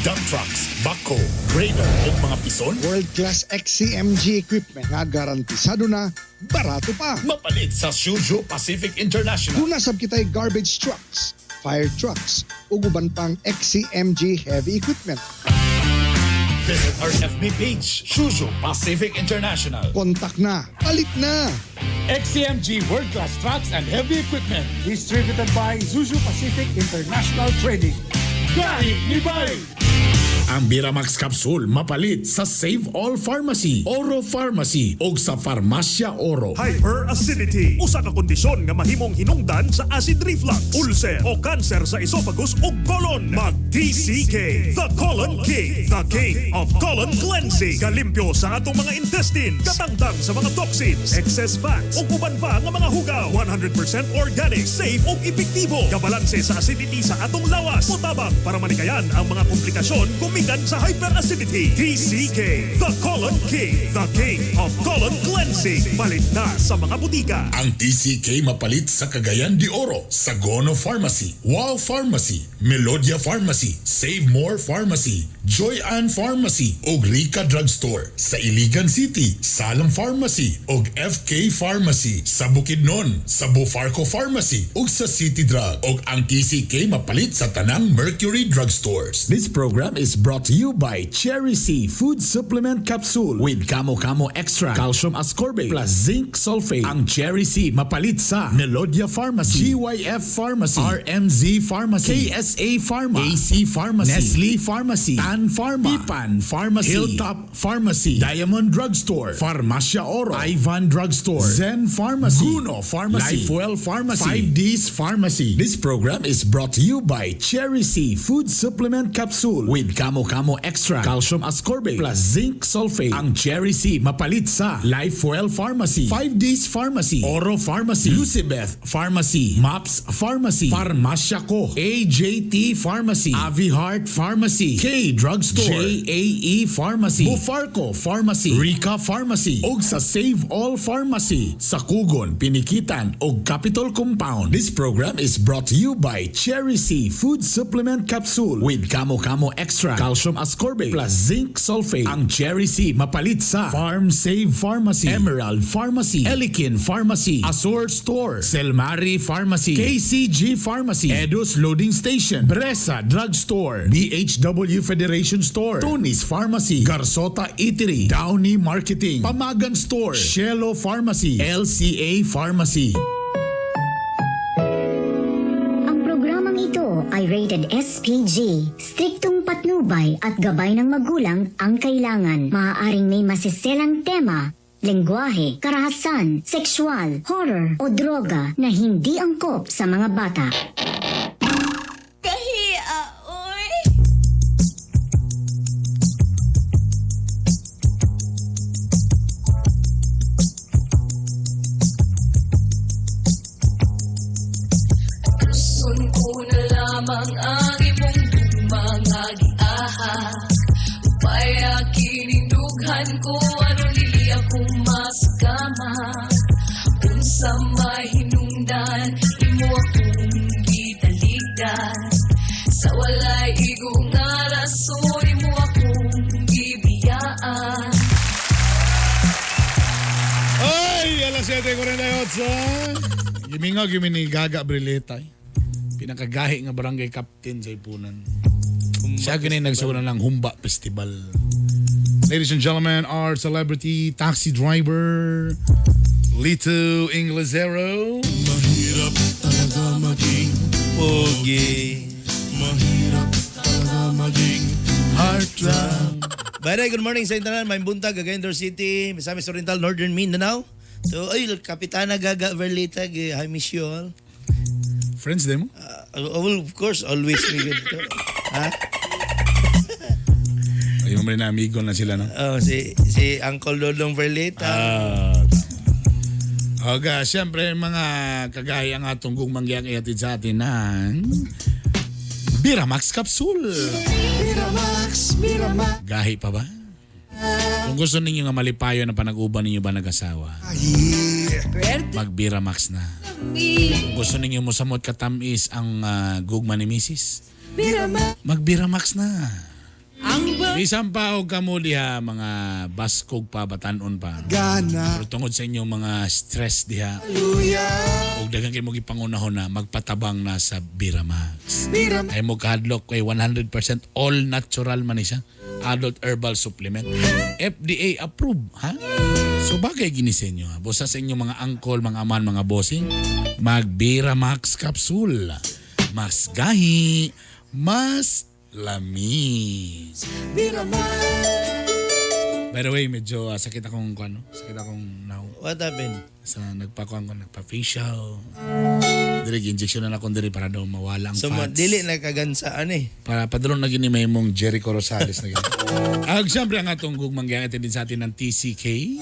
Dump trucks, backhoe, grader o mga pison. World-class XCMG equipment nga garantisado na, barato pa. Mapalit sa Suzhou Pacific International. Duna sab kitay garbage trucks, fire trucks, ug uban pang XCMG heavy equipment. Visit our FB page, Suzhou Pacific International. Kontak na, palit na! XCMG World Class Trucks and Heavy Equipment. Distributed by Zuzu Pacific International Trading. Gahi ni Bay! Ang Biramax Capsule mapalit sa Save All Pharmacy, Oro Pharmacy o sa Farmacia Oro. Hyperacidity, usa ka kondisyon nga mahimong hinungdan sa acid reflux, ulcer o cancer sa esophagus ug colon. Mag TCK, The Colon King, the King of Colon Cleansing. Kalimpyo sa atong mga intestines, katangtang sa mga toxins, excess fats ug uban pa nga mga hugaw. 100% organic, safe ug epektibo. Kabalanse sa acidity sa atong lawas. Mutabang para manikayan ang mga komplikasyon gumikan sa hyperacidity. TCK, The Colon King, the King of Colon Cleansing. Palit na sa mga butika. Ang TCK mapalit sa Cagayan de Oro, sa Gono Pharmacy, Wow Pharmacy, Melodia Pharmacy, Save More Pharmacy, Joy Ann Pharmacy ug Rica Drugstore. Sa Iligan City, Salam Pharmacy ug FK Pharmacy. Sa Bukidnon, sa Bufarco Pharmacy ug sa City Drug. Ug ang TCK mapalit sa tanang Mercury Drugstores. This program is brought to you by Cherry C Food Supplement Capsule with Kamo Kamo Extra, Calcium Ascorbate plus Zinc Sulfate. Ang Cherry C mapalit sa Melodia Pharmacy, GYF Pharmacy, RMZ Pharmacy, KSA Pharma, AC Pharmacy, Nestle Pharmacy, Tan Pharma, Pipan Pharmacy, Hilltop Pharmacy, Diamond Drugstore, Farmacia Oro, Ivan Drugstore, Zen Pharmacy, Guno Pharmacy, Lifewell Pharmacy, 5Ds Pharmacy. This program is brought to you by Cherry C Food Supplement Capsule with Kamo Kamo Extra, Calcium Ascorbate plus Zinc Sulfate. Ang Cherry C mapalit sa Lifewell Pharmacy, 5Ds Pharmacy, Oro Pharmacy, Lucibeth Pharmacy, Maps Pharmacy, Farmacia Ko, AJT Pharmacy, Avi Heart Pharmacy, K Drugstore, JAE Pharmacy, Bufarco Pharmacy, Rica Pharmacy, og sa Save All Pharmacy, sa Kugon, Pinikitan, og Capitol Compound. This program is brought to you by Cherry C Food Supplement Capsule with Kamo Kamo Extra, Calcium Ascorbate plus Zinc Sulfate. Ang Cherry C mapalit sa Farm Save Pharmacy, Emerald Pharmacy, Elikin Pharmacy, Azure Store, Selmari Pharmacy, KCG Pharmacy, Edus Loading Station, Bresa Drugstore, BHW Federation Store, Tony's Pharmacy, Garsota Eatery, Downey Marketing, Pamagan Store, Shelo Pharmacy, LCA Pharmacy. Ang programang ito ay rated SPG. Striktong patnubay at gabay ng magulang ang kailangan. Maaaring may masiselang tema, lengguwahe, karahasan, sexual, horror o droga na hindi angkop sa mga bata. Kahia, oy. Gusto ko na lamang ang imong mga giaha. Upaya kinindughan ko aron dili ako masakama. Unsa may hinungdan imo akong gitaligdan. Sa walay igo nga rason imo akong gibiyaan. Ay, alas 7:48. Gimingaw gimi ni Gaga Brileta. Eh. Pinakagahi nga barangay captain sa Ipunan. Siya gini nagsuna ng Humba Festival. Ladies and gentlemen, our celebrity taxi driver, Lito Inglesero. Mahirap talaga maging pogi. Mahirap talaga maging heartthrob. By the way, good morning sa internet. May buntag, Cagayan City, Misamis Oriental, Northern Mindanao. So, ay, Kapitana Gaga Verlita, I miss you all. Friends din mo? Well, of course, always me good. Ha? Ay, yung mga amigo na sila, no? Oh, si Uncle Dodong Verlita. Ah, Oga, siyempre mga kagaya ang atong gugmang iatid sa atin ng Biramax Capsule. Miramax, Miramax. Gahi pa ba? Kung gusto ninyo nga malipayo na panag-uban ninyo ba nag-asawa, mag-Biramax na. Kung gusto ninyo mosamot katamis ang gugma ni Mrs., mag-Biramax na. Bisan pa og kamo diha mga baskog pa batanon pa. Gana. Pero tungod sa inyong mga stress diha Hallelujah. og daghan kay mo gipangunahon na magpatabang na sa Biramax. Biramax. Ay mo kahadlok kay 100% all natural man ni siya. Adult herbal supplement. FDA approved, ha? So bagay gini sa inyo, ha? Busa sa inyong mga angkol, mga aman, mga bossing, mag Biramax capsule. Mas gahi, mas lamis. By the way, medyo sakit akong ano, sakit akong now. What happened? Sa nagpakuan ko, nagpa-facial. Diri injection na akong diri para daw mawala ang So, fats. dili na kagansaan eh. Para padulong na gini may mong Jericho Rosales na gini. Ag siyempre ang atong gugmang gihatid din sa atin ng TCK.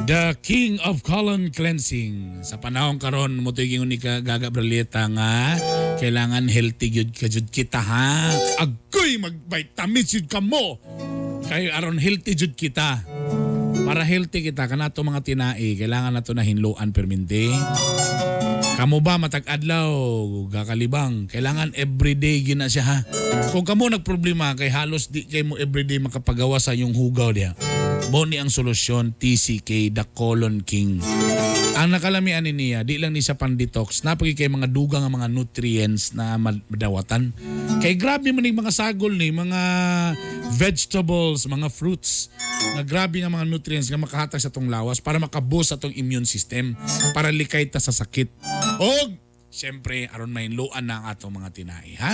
The King of Colon Cleansing. Sa panahon karon mo ni ka Gaga Braleta nga kailangan healthy gyud ka jud kita ha. Agoy mag-vitamins jud ka mo. Kay aron healthy jud kita. Para healthy kita kanato mga tinai kailangan nato na hinluan perminte. Kamo ba matag adlaw gakalibang kailangan everyday gina siya ha. Kung kamo nagproblema kay halos di kay mo everyday makapagawa sa inyong hugaw diha. Mo ni ang solusyon TCK the Colon King. Ang nakalamian ni niya di lang ni sa pan-detox napagi kay mga dugang nga mga nutrients na madawatan. Kay grabe man ning mga sagol ni mga vegetables, mga fruits nga grabe nga mga nutrients nga makahatag sa atong lawas para makaboost sa atong immune system para likay ta sa sakit. Og siyempre aron mainluan na ang atong mga tinai ha.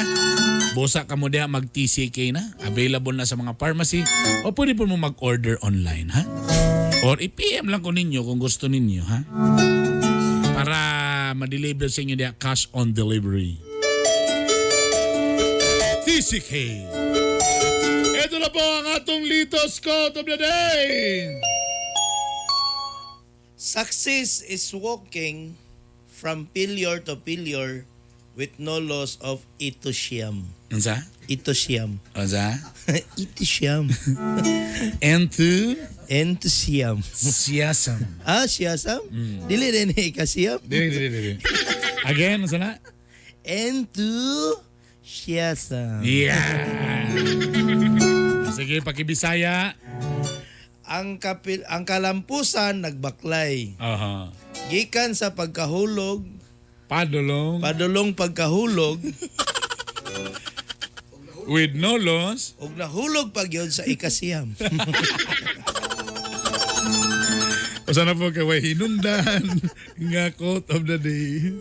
Busa ka mo diha mag TCK na, available na sa mga pharmacy o pwede po mo mag-order online ha. Or i-PM lang ko ninyo kung gusto ninyo ha. Para ma-deliver sa inyo diha cash on delivery. TCK. Ito na po ang atong Litos Code of the Day. Success is walking from failure to failure with no loss of enthusiasm. Unsa? Enthusiasm. Unsa? Enthusiasm. Enthu? Enthusiasm. Siyasam. Ah, siyasam? Dili rin eh, kasiyam. Dili, dili, dili. Again, unsa na? Enthusiasm. Yeah. Sige, pakibisaya. Ang kalampusan nagbaklay. Aha. Gikan sa pagkahulog, Padulong. Padulong pagkahulog. With no loss. Ug nahulog pag yun sa ikasiyam. Usa na po kay way hinungdan nga quote of the day.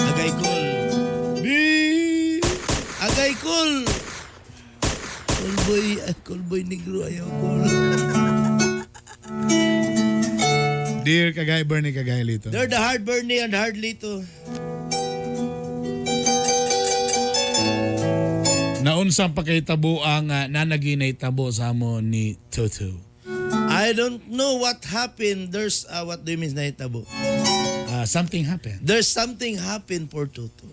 Agay kol. Di. Agay kol. Kulboy, kulboy negro ayaw kol. Dear Kagay Bernie Kagay Lito. They're the hard Bernie and hard Lito. Naunsang pakitabo ang nanaginay tabo sa amo ni Tutu. I don't know what happened. There's, what do you mean nahitabo? Something happened. There's something happened for Tutu.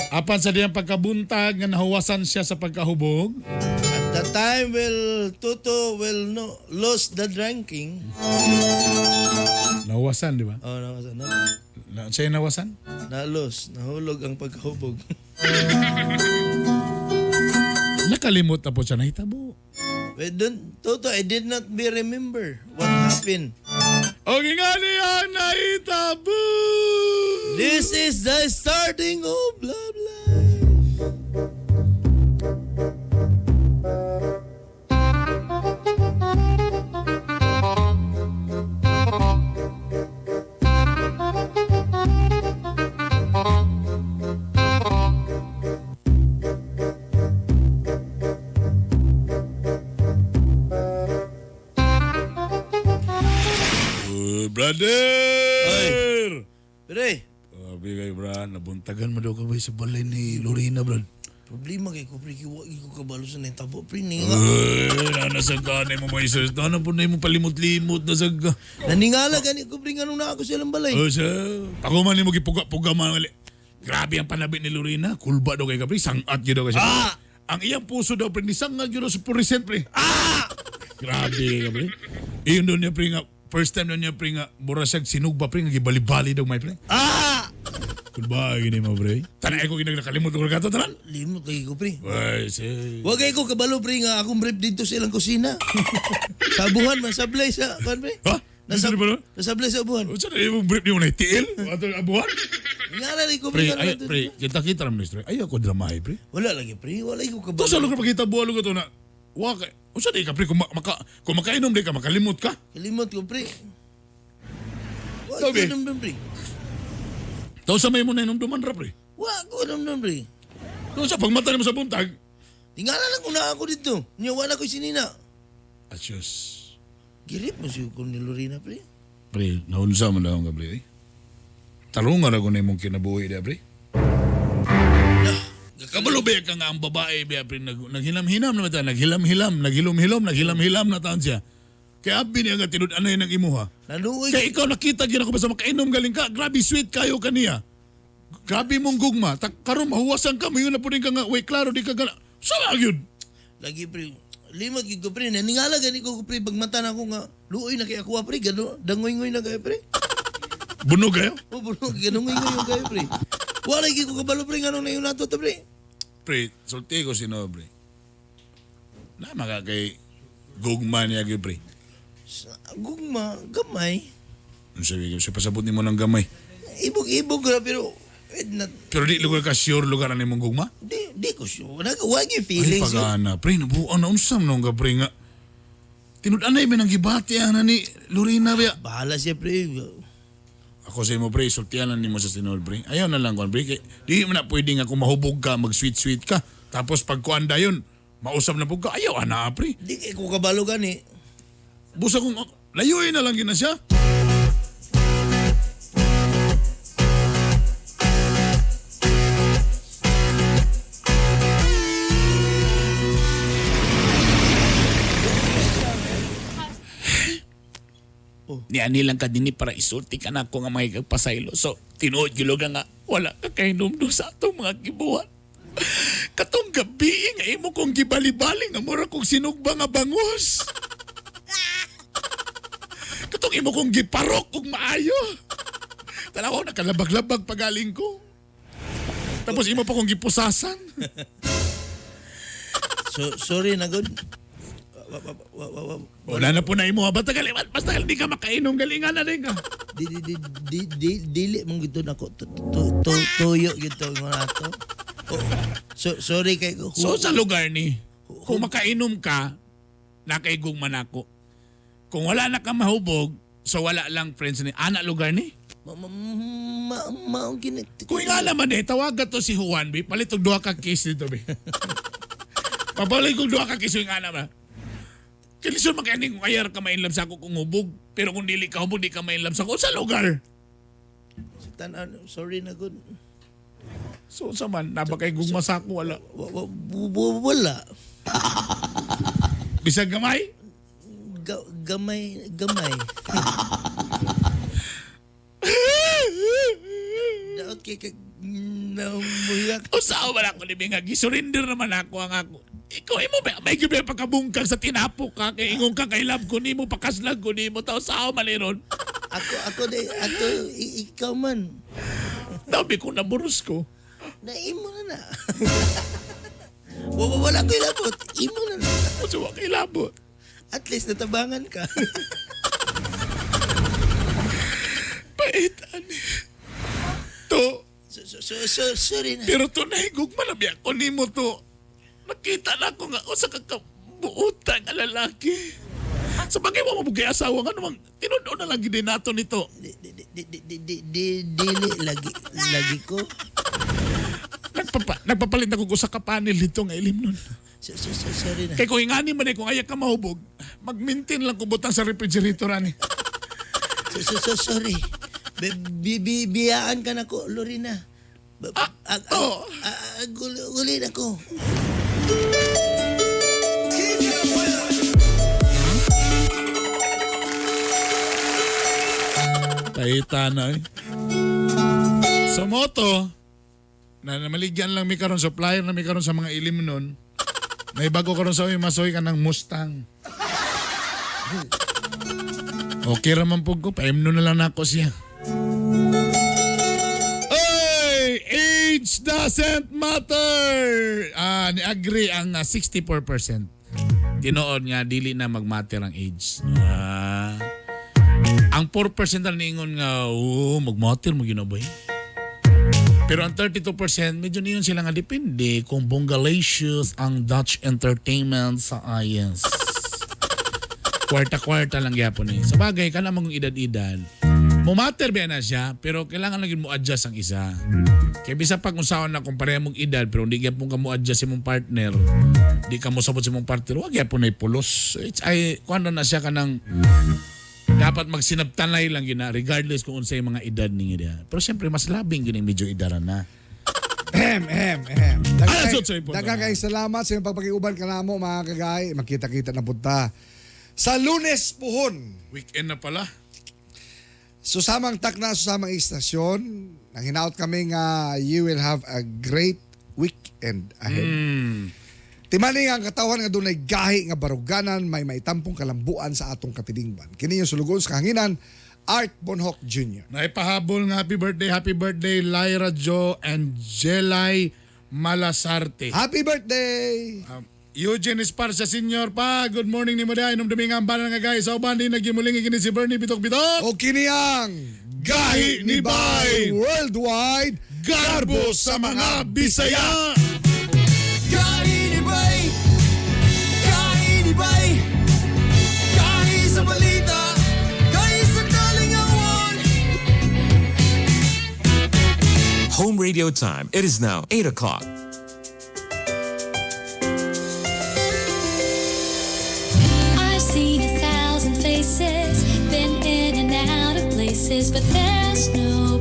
Apan sa diyang pagkabuntag nga nahuwasan siya sa pagkahubog. At the time will Tutu will no, lose the drinking. Nahuwasan, di ba? Oh, nawasan, no? Na, siya yung nawasan? Na-lose. Nahulog ang pagkahubog. Nakalimot na po siya nahitabo. We don't, Toto, I did not be remember what happened. Okay nga niya nahitabo! This is the starting of love life. Oh, brother! Pre, Sabi kay Bran, nabuntagan mo daw ka ba sa balay ni Lorena, Brad? Problema kay ko, pre, kiwa ko kabalo sa nahitabo, pre, ninga. Eh, nanasag ka na mo may sus. Ano po na mo palimot-limot na sag ka. Naningala gani ko, pre, nga nung na ako silang balay. Oh, sa. Ako man ni mo gipuga-puga man. gali. Grabe ang panabi ni Lorena. Kulba daw kay ka, pre. Sangat yun daw kasi. Ah! Ang iyang puso daw, pre. Nisangat yun daw sa purisent, pre. Ah! Grabe ka, pre. Iyon daw niya, pre, nga. First time daw niya, pre, nga. Mura siyang sinugba, pre. Nga gibali-bali daw, may pre. Ah! Kulba, gini mo, pre. Tanay ko ginag nakalimot ko kato, tanan. Limot lagi ko, pre. Ay, si. Wag kay ko kabalo, pre, nga akong brief dito sa ilang kusina. Sa abuhan, man, sablay sa, kan, pre? Ha? Nasablay sa abuhan. Saan na yung brief niyo na tiil? Ato abuhan? Nga lagi ko, Pre, pre. nga ay, nandun. pre, kita-kita naman, pre. Ayaw ko dramahe, pre. Wala lagi, pre. Wala ko kabalo. To sa lugar pakita buwan lugar to na, wa ka, usa di ka, pre, kung, kung makainom di ka, makalimot ka. Kalimot ko, pre. Wa Sabi. ko namdam, pre. Taw sa may mo na inom duman ra, pre. Wa ko namdam, pre. Taw sa pagmata nimo sa buntag. Tingala lang kung na ako dito. Nya wala ko sinina. Asyos. Girip mo siya ko ni Lorena, pre. Pre, naunsa man lang ka, pre. Eh. Tarungan ako na imong kinabuhi dia, pre. Kabalo ba ka nga ang babae, biya, pre, naghilam-hilam naman ta, naghilam-hilam, naghilom-hilom, naghilam-hilam na taon siya. Kaya abi niya nga tinud-anay ng imuha. Naluoy. Kaya ikaw nakita gyud ako basta makainom galing ka, grabe sweet kayo kaniya. Grabe mong gugma, ta karon mahuwasan ka, mayon na pud ka nga, way klaro di ka gana. Sa gyud. Lagi, pre. Limot gid ko, pre. Naningala gani ko, pre. Pagmata na ako nga, luoy na kay ako, pre. Gano, dangoy-ngoy na kayo, pre. Bunog kayo? Oh, bunog. Ganungoy-ngoy yung kayo, pre. Wala gid ko kabalo, pre. Nganong na yun nato, to, pre. Pre, sulti ko sino, pre. Nama ka kay gugma niya gyud, pre. Gugma, gamay. Ano sabi ko, sa pasabot nimo ng gamay. Ibog-ibog ra, pero eh, na, Pero di lugar ka sure lugar na imong gugma? di ko sure. Nag, wag yung Ay, feelings. yun. pagana. Pre, nabuang na unsam nung ka, pre, nga. Tinud-anay may nang gibati ana ni Lorena ba? Bahala siya, pre. Ako sa imo, pre, sultian lang nimo sa tinuod, pre. Ayaw na lang, kuan, pre. Kay, di mo na pwede nga kung mahubog ka, mag-sweet-sweet ka. Tapos pag kuan dayon, mausap na pug ka. Ayaw, ana, pre. Di kay ko kabalo gani. Busa kung, layuin na lang gina siya. Ni ani lang ka dinhi para isulti ka na ako nga makikagpasaylo. So, tinuod gyud nga nga wala ka kahinumdum sa atong mga gibuhat. Katong gabi nga imo kong gibali-bali nga mura kong sinugba nga bangos. Katong imo kong giparok og maayo. Tanaw nakalabag-labag pagaling ko. Tapos imo pa kong gipusasan. So, sorry na gud. Wala na po na imo ha. Basta gali, basta gali, di ka makainom galingan na rin ka. Di di di di di dili man gito nako tuyo gito nga nato. Oh, so, sorry kay ko. So sa lugar ni, kung makainom ka, nakaigong man ako. Kung wala na ka mahubog, so wala lang friends ni ana lugar ni. Ma ma ma Kung nga naman eh, tawagan to si Juan, bi. Palit og duha ka case dito, bi. Papalit og duha ka case yung ana ba. Kalisod makainin kung ayar ka mainlam sa ako kung hubog. Pero kung dili ka hubog, di ka mainlam sa ako. Sa lugar. Tan sorry na gud. So sa man, napakay gugma sa ako, wala. Wala. Bisag gamay? Gamay, gamay. Daot kay kag namuyak. Usaw man ako ni Binga, gisurrender naman ako ang ako. Ikaw imo ba may gyud pagkabungkag sa tinapok ka kay ingon ka kay love ko nimo pakaslag ko nimo taw sao maliron. Ako ako di ato ikaw man. Dabi ko naburos ko. Na imo na na. Wala ko ilabot. Imo na na. Kasi wa kay labot. At least natabangan ka. Pait ani. To. So, sorry na. Pero to nahigugma na biya ko nimo to. Nakita na ako nga usa ka kabuutan nga lalaki. Sa bagay mo mabugay asawa nga namang tinuod na lang gid nato nito. Di di di di dili lagi lagi ko. Nagpapalit ako usa ka panel dito nga ilim nun. So, sorry na. Kay kung ingani man eh, kung ayaw ka mahubog, mag-maintain lang ko butang sa refrigerator ani. So, sorry. Biyaan ka na ko, Lorena. Gulin ako. Taita na eh. Sa moto, na namaligyan lang mi karon supplier na mi karon sa mga ilim nun. May bago karon sa masoy ka ng Mustang. Okay ra man pug ko, paimno na lang nako siya. Oy, age doesn't matter. Ah, ni-agree ang 64%. Tinuod nga dili na magmatter ang age. Ah. Ang 4% na niingon nga, oh, magmatter mo ginabay. Pero ang 32%, medyo niyon sila nga depende kung bonggalicious ang Dutch entertainment sa IS. Kwarta-kwarta lang gyapon eh. Sa bagay, kana mong edad-edad. Mumatter ba na siya, pero kailangan lang yun mo adjust ang isa. Kaya bisa pag unsaon na kung pareha mong edad, pero hindi gyapon ka mo adjust sa mong partner, di ka mo sabot sa mong partner, wag gyapon na ipulos. It's, ay, kuan na siya kanang dapat magsinabtanay lang yun na, regardless kung unsay mga edad ninyo diha. Pero siyempre, mas labing yun yung medyo edaran na. Ehem, ehem, ehem. Daghang kay salamat sa inyong pagpakiuban kanamo mga kagay. Makita-kita na punta. Sa Lunes puhon. Weekend na pala. Susamang takna, susamang istasyon. Nang hinaot kami nga you will have a great weekend ahead. Timani nga ang katawan nga dunay gahi nga baruganan may maitampong kalambuan sa atong katilingban. Kini yung sulugon sa kahanginan, Art Bonhoc Jr. Naipahabol nga happy birthday Lyra Jo and Jelay Malasarte. Happy birthday! Eugene Esparza Senior pa, good morning ni mo dai. Inom nga ang banan nga guys. Sa uban di nagimuling kini si Bernie Bitok Bitok. O kini ang Gahi ni Bay Worldwide Garbo sa mga Bisaya. Gahi ni Bay, Gahi ni Bay, Gahi sa balita, Gahi sa kalingawan. Home radio time. It is now 8 o'clock. I've seen 1,000 faces, been in and out of places, but there's no